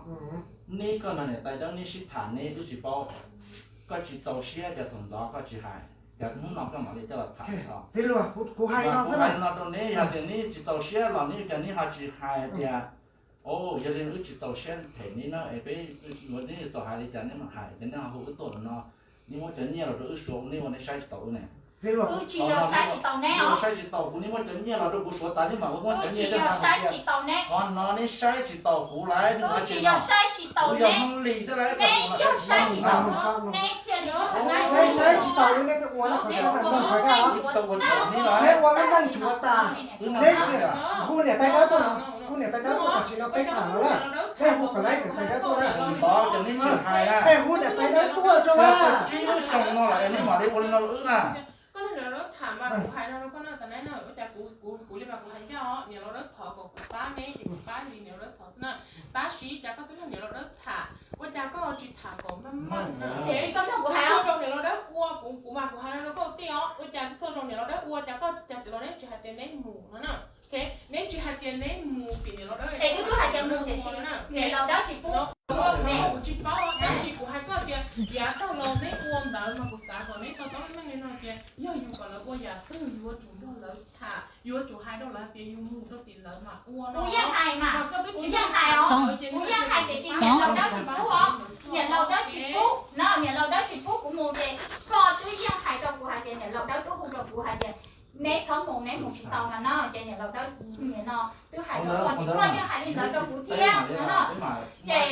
Neb koj nrog niam tais dawb neb sib tham neb wb tsis paub. Koj tsis txaus siab ces thaum ntxov koj tsis hais, ces hnub no koj mam li coj los tham os. Kuv hais no rau neb, yog tias neb tsis txaus siab los neb cas neb ho tsis hais hais tias, o, yog li wb tsis txaus siab them neb na, es peb yuav, neb yuav tau hais li cas neb mam hais, ces neb ho hu wb tuaj no, neb muab cov nyiaj los rau wb suav ua neb ua neb saib tsis taus wb ne. Wb tsis yog saib tsis taus neb, saib tsis taus kuv, neb muab cov nyiaj los rau kuv suav tas neb mam muab cov nyiaj coj saib tsis taus neb. Qhov no neb saib tsis taus kuv lawm, wb tsis yog saib tsis taus neb, neb yog saib tsis taus neb thiaj li, neb saib tsis taus neb, neb ua lub neej tsuav tas, neb ua lub neej tsuav tas, neb hu niam tais dawb tuaj no, hu niam tais dawb tuaj tam sim no peb tham no na, peb hu kom laiv niam tais dawb tuaj na, peb hu niam tais dawb tuaj tso na. Tsib lub xyoo no lawm neb mam li ua li no wb na. Koj niam lawv tham mas kuv hais no rau koj na, tam sim no ua cas kuv, kuv li mas kuv hais ncaj os, niam laus dawb thov kom kuv pab neb ces kuv pab li niam laus dawb thov xwb na. Tab sis cas koj twb nrog niam laus dawb tham, ua cas koj tsis tham kom meej meej na? Tiam sis koj nrog kuv hais os, niam laus dawb ua kuv, kuv mas kuv hais no rau koj tiag os, ua cas txog zoo niam laus dawb ua cas koj, cas txwm los neb tsis hais tias neb mus no na. Neb tsis hais tias neb mus tim niam laus dawb, es wb twb hais tias mus tiam sis niam laus dawb tsis pub. Kuv tsis paub, tab sis kuv hais koj tias yav tag los neb ua ntawd mas kuv xav kom neb to taub meej li no tias yog yus kom lawv ua yam twg yuav tsum nrog lawv tham, yuav tsum hais rau lawv tias yus mus rau tim lawv mam ua no. Kuv yeej hais mas, kuv yeej hais os, kuv yeej hais tiam sis niam laus dawb tsis pub os, niam laus dawb tsis pub no, niam laus dawb tsis pub kuv mus ces koj twb yeej hais rau kuv hais tias niam laus dawb twb hu rau kuv hais tias neb txhob mus, neb mus tsis tau no no, ces niam laus dawb nim no twb hais rau koj, koj yeej hais li ntawd rau kuv thiab no no. Ces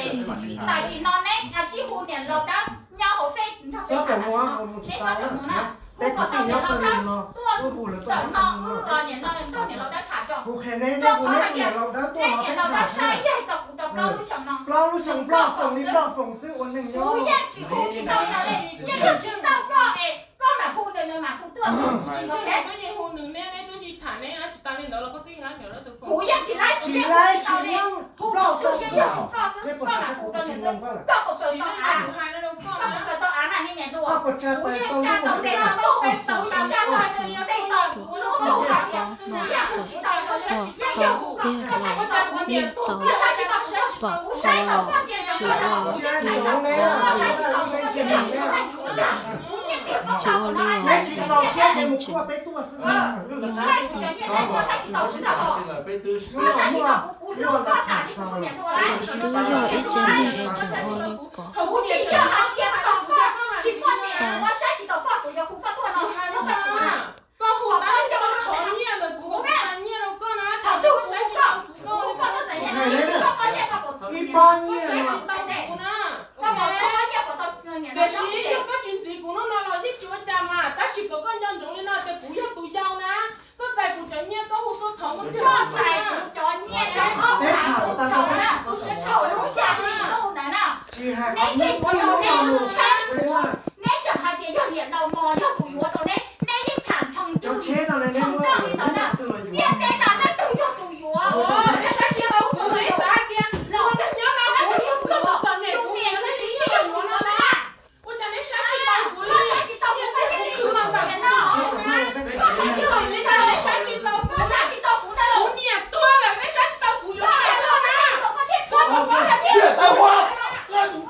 tam sim no neb tsij hu niam laus dawb nyob hauv feb nrog peb tham tam sim no, neb txhob mus na, hu kom tau niam laus dawb tuaj ntawm no wb niam laus, nrog niam laus dawb tham tso. Rau qhov hais tias neb niam laus dawb saib yeej tau kuv rau plaub lub xyoo no, plaub lub xyoo, plaub foom li plaub foom xwb ua neeg nyob. Kuv yeej tsis hu tsis tau nws li, Ua tau tiag los yeej tau pom tau los tsis ua li os, yeej tsis ua li os, yeej tsis ua li os. Twb yog ib tsev neeg es tseem ua li ko. Koj hu tab, koj thov nyiaj ntawm kuv, kuv txais nyiaj rau koj na, thaum twg kuv saib tsis tau kuv, koj hu koj txais nyiaj, koj nyiaj, koj saib tsis tau kuv na. Tiam sis yog koj tsis ntxiv kuv hnub no los yeej tsis ua cas mas, tab sis kom koj nco ntsoov li no tias kuv yog tus yau na, koj txais kuv cov nyiaj koj hu tuaj thov muaj txiag. Koj txais kuv cov nyiaj, koj hu tuaj thov na, tus siab tshaj lub xya hli ntuj ntawd na. Neb yeej yuav tau neb, neb tseem hais tias yog niam laus mos yog kuv yuav tau neb, neb yeej tham ntsoo ncw ntsoo nrog li ntawd na. Ntiaj teb no leej twg yog tus yuav? Saib tsis tau kuv, xav hais tias los nyob no kuv, koj tus txom nyem kuv niam txiv yeej yuav no na. Ua cas neb saib tsis tau kuv li? Ntiaj teb kuv khwv los ntawm kuv tus kheej na. Koj saib tsis tau li ntawd, neb saib tsis tau kuv, kuv niam tuag lawm neb saib tsis tau kuv yuav hais los na. Koj puas paub hais tias, koj puas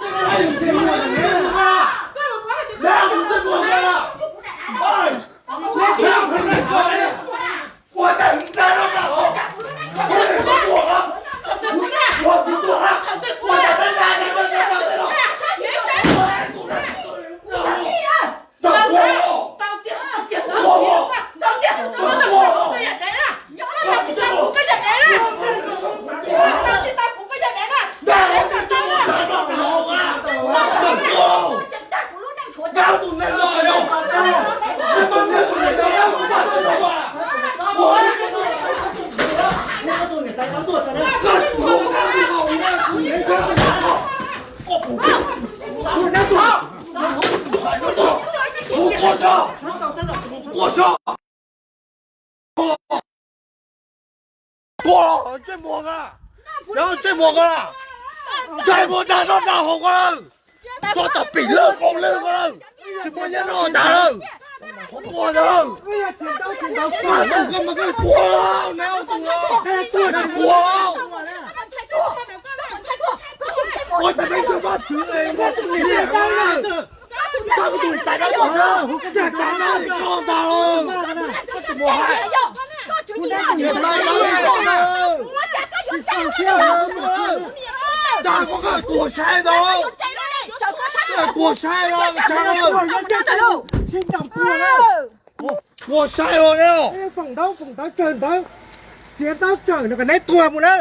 paub hais tias koj Tuag, ntsej muag, ntsej muag, ntsej muag dag noj dag haus ko lawm. Tso tom pim lawj qau lawj ko lawm. Tsis muaj nyiaj noj tas lawm. Qhov tuag ntawd. Mas koj mas koj tuag, neb tus no, neb tuag. Ua cas peb twb pab txwv muaj tus niam tais dab tuag sab, cas cas no koj ntag lawm. Koj tus muam hais, niam tais dab tuag sab, cas koj tuag saib ntag, koj tuag saib ntag, cas tuag saib os. Txiav ntaub tsawm no kom neb tuag mus na.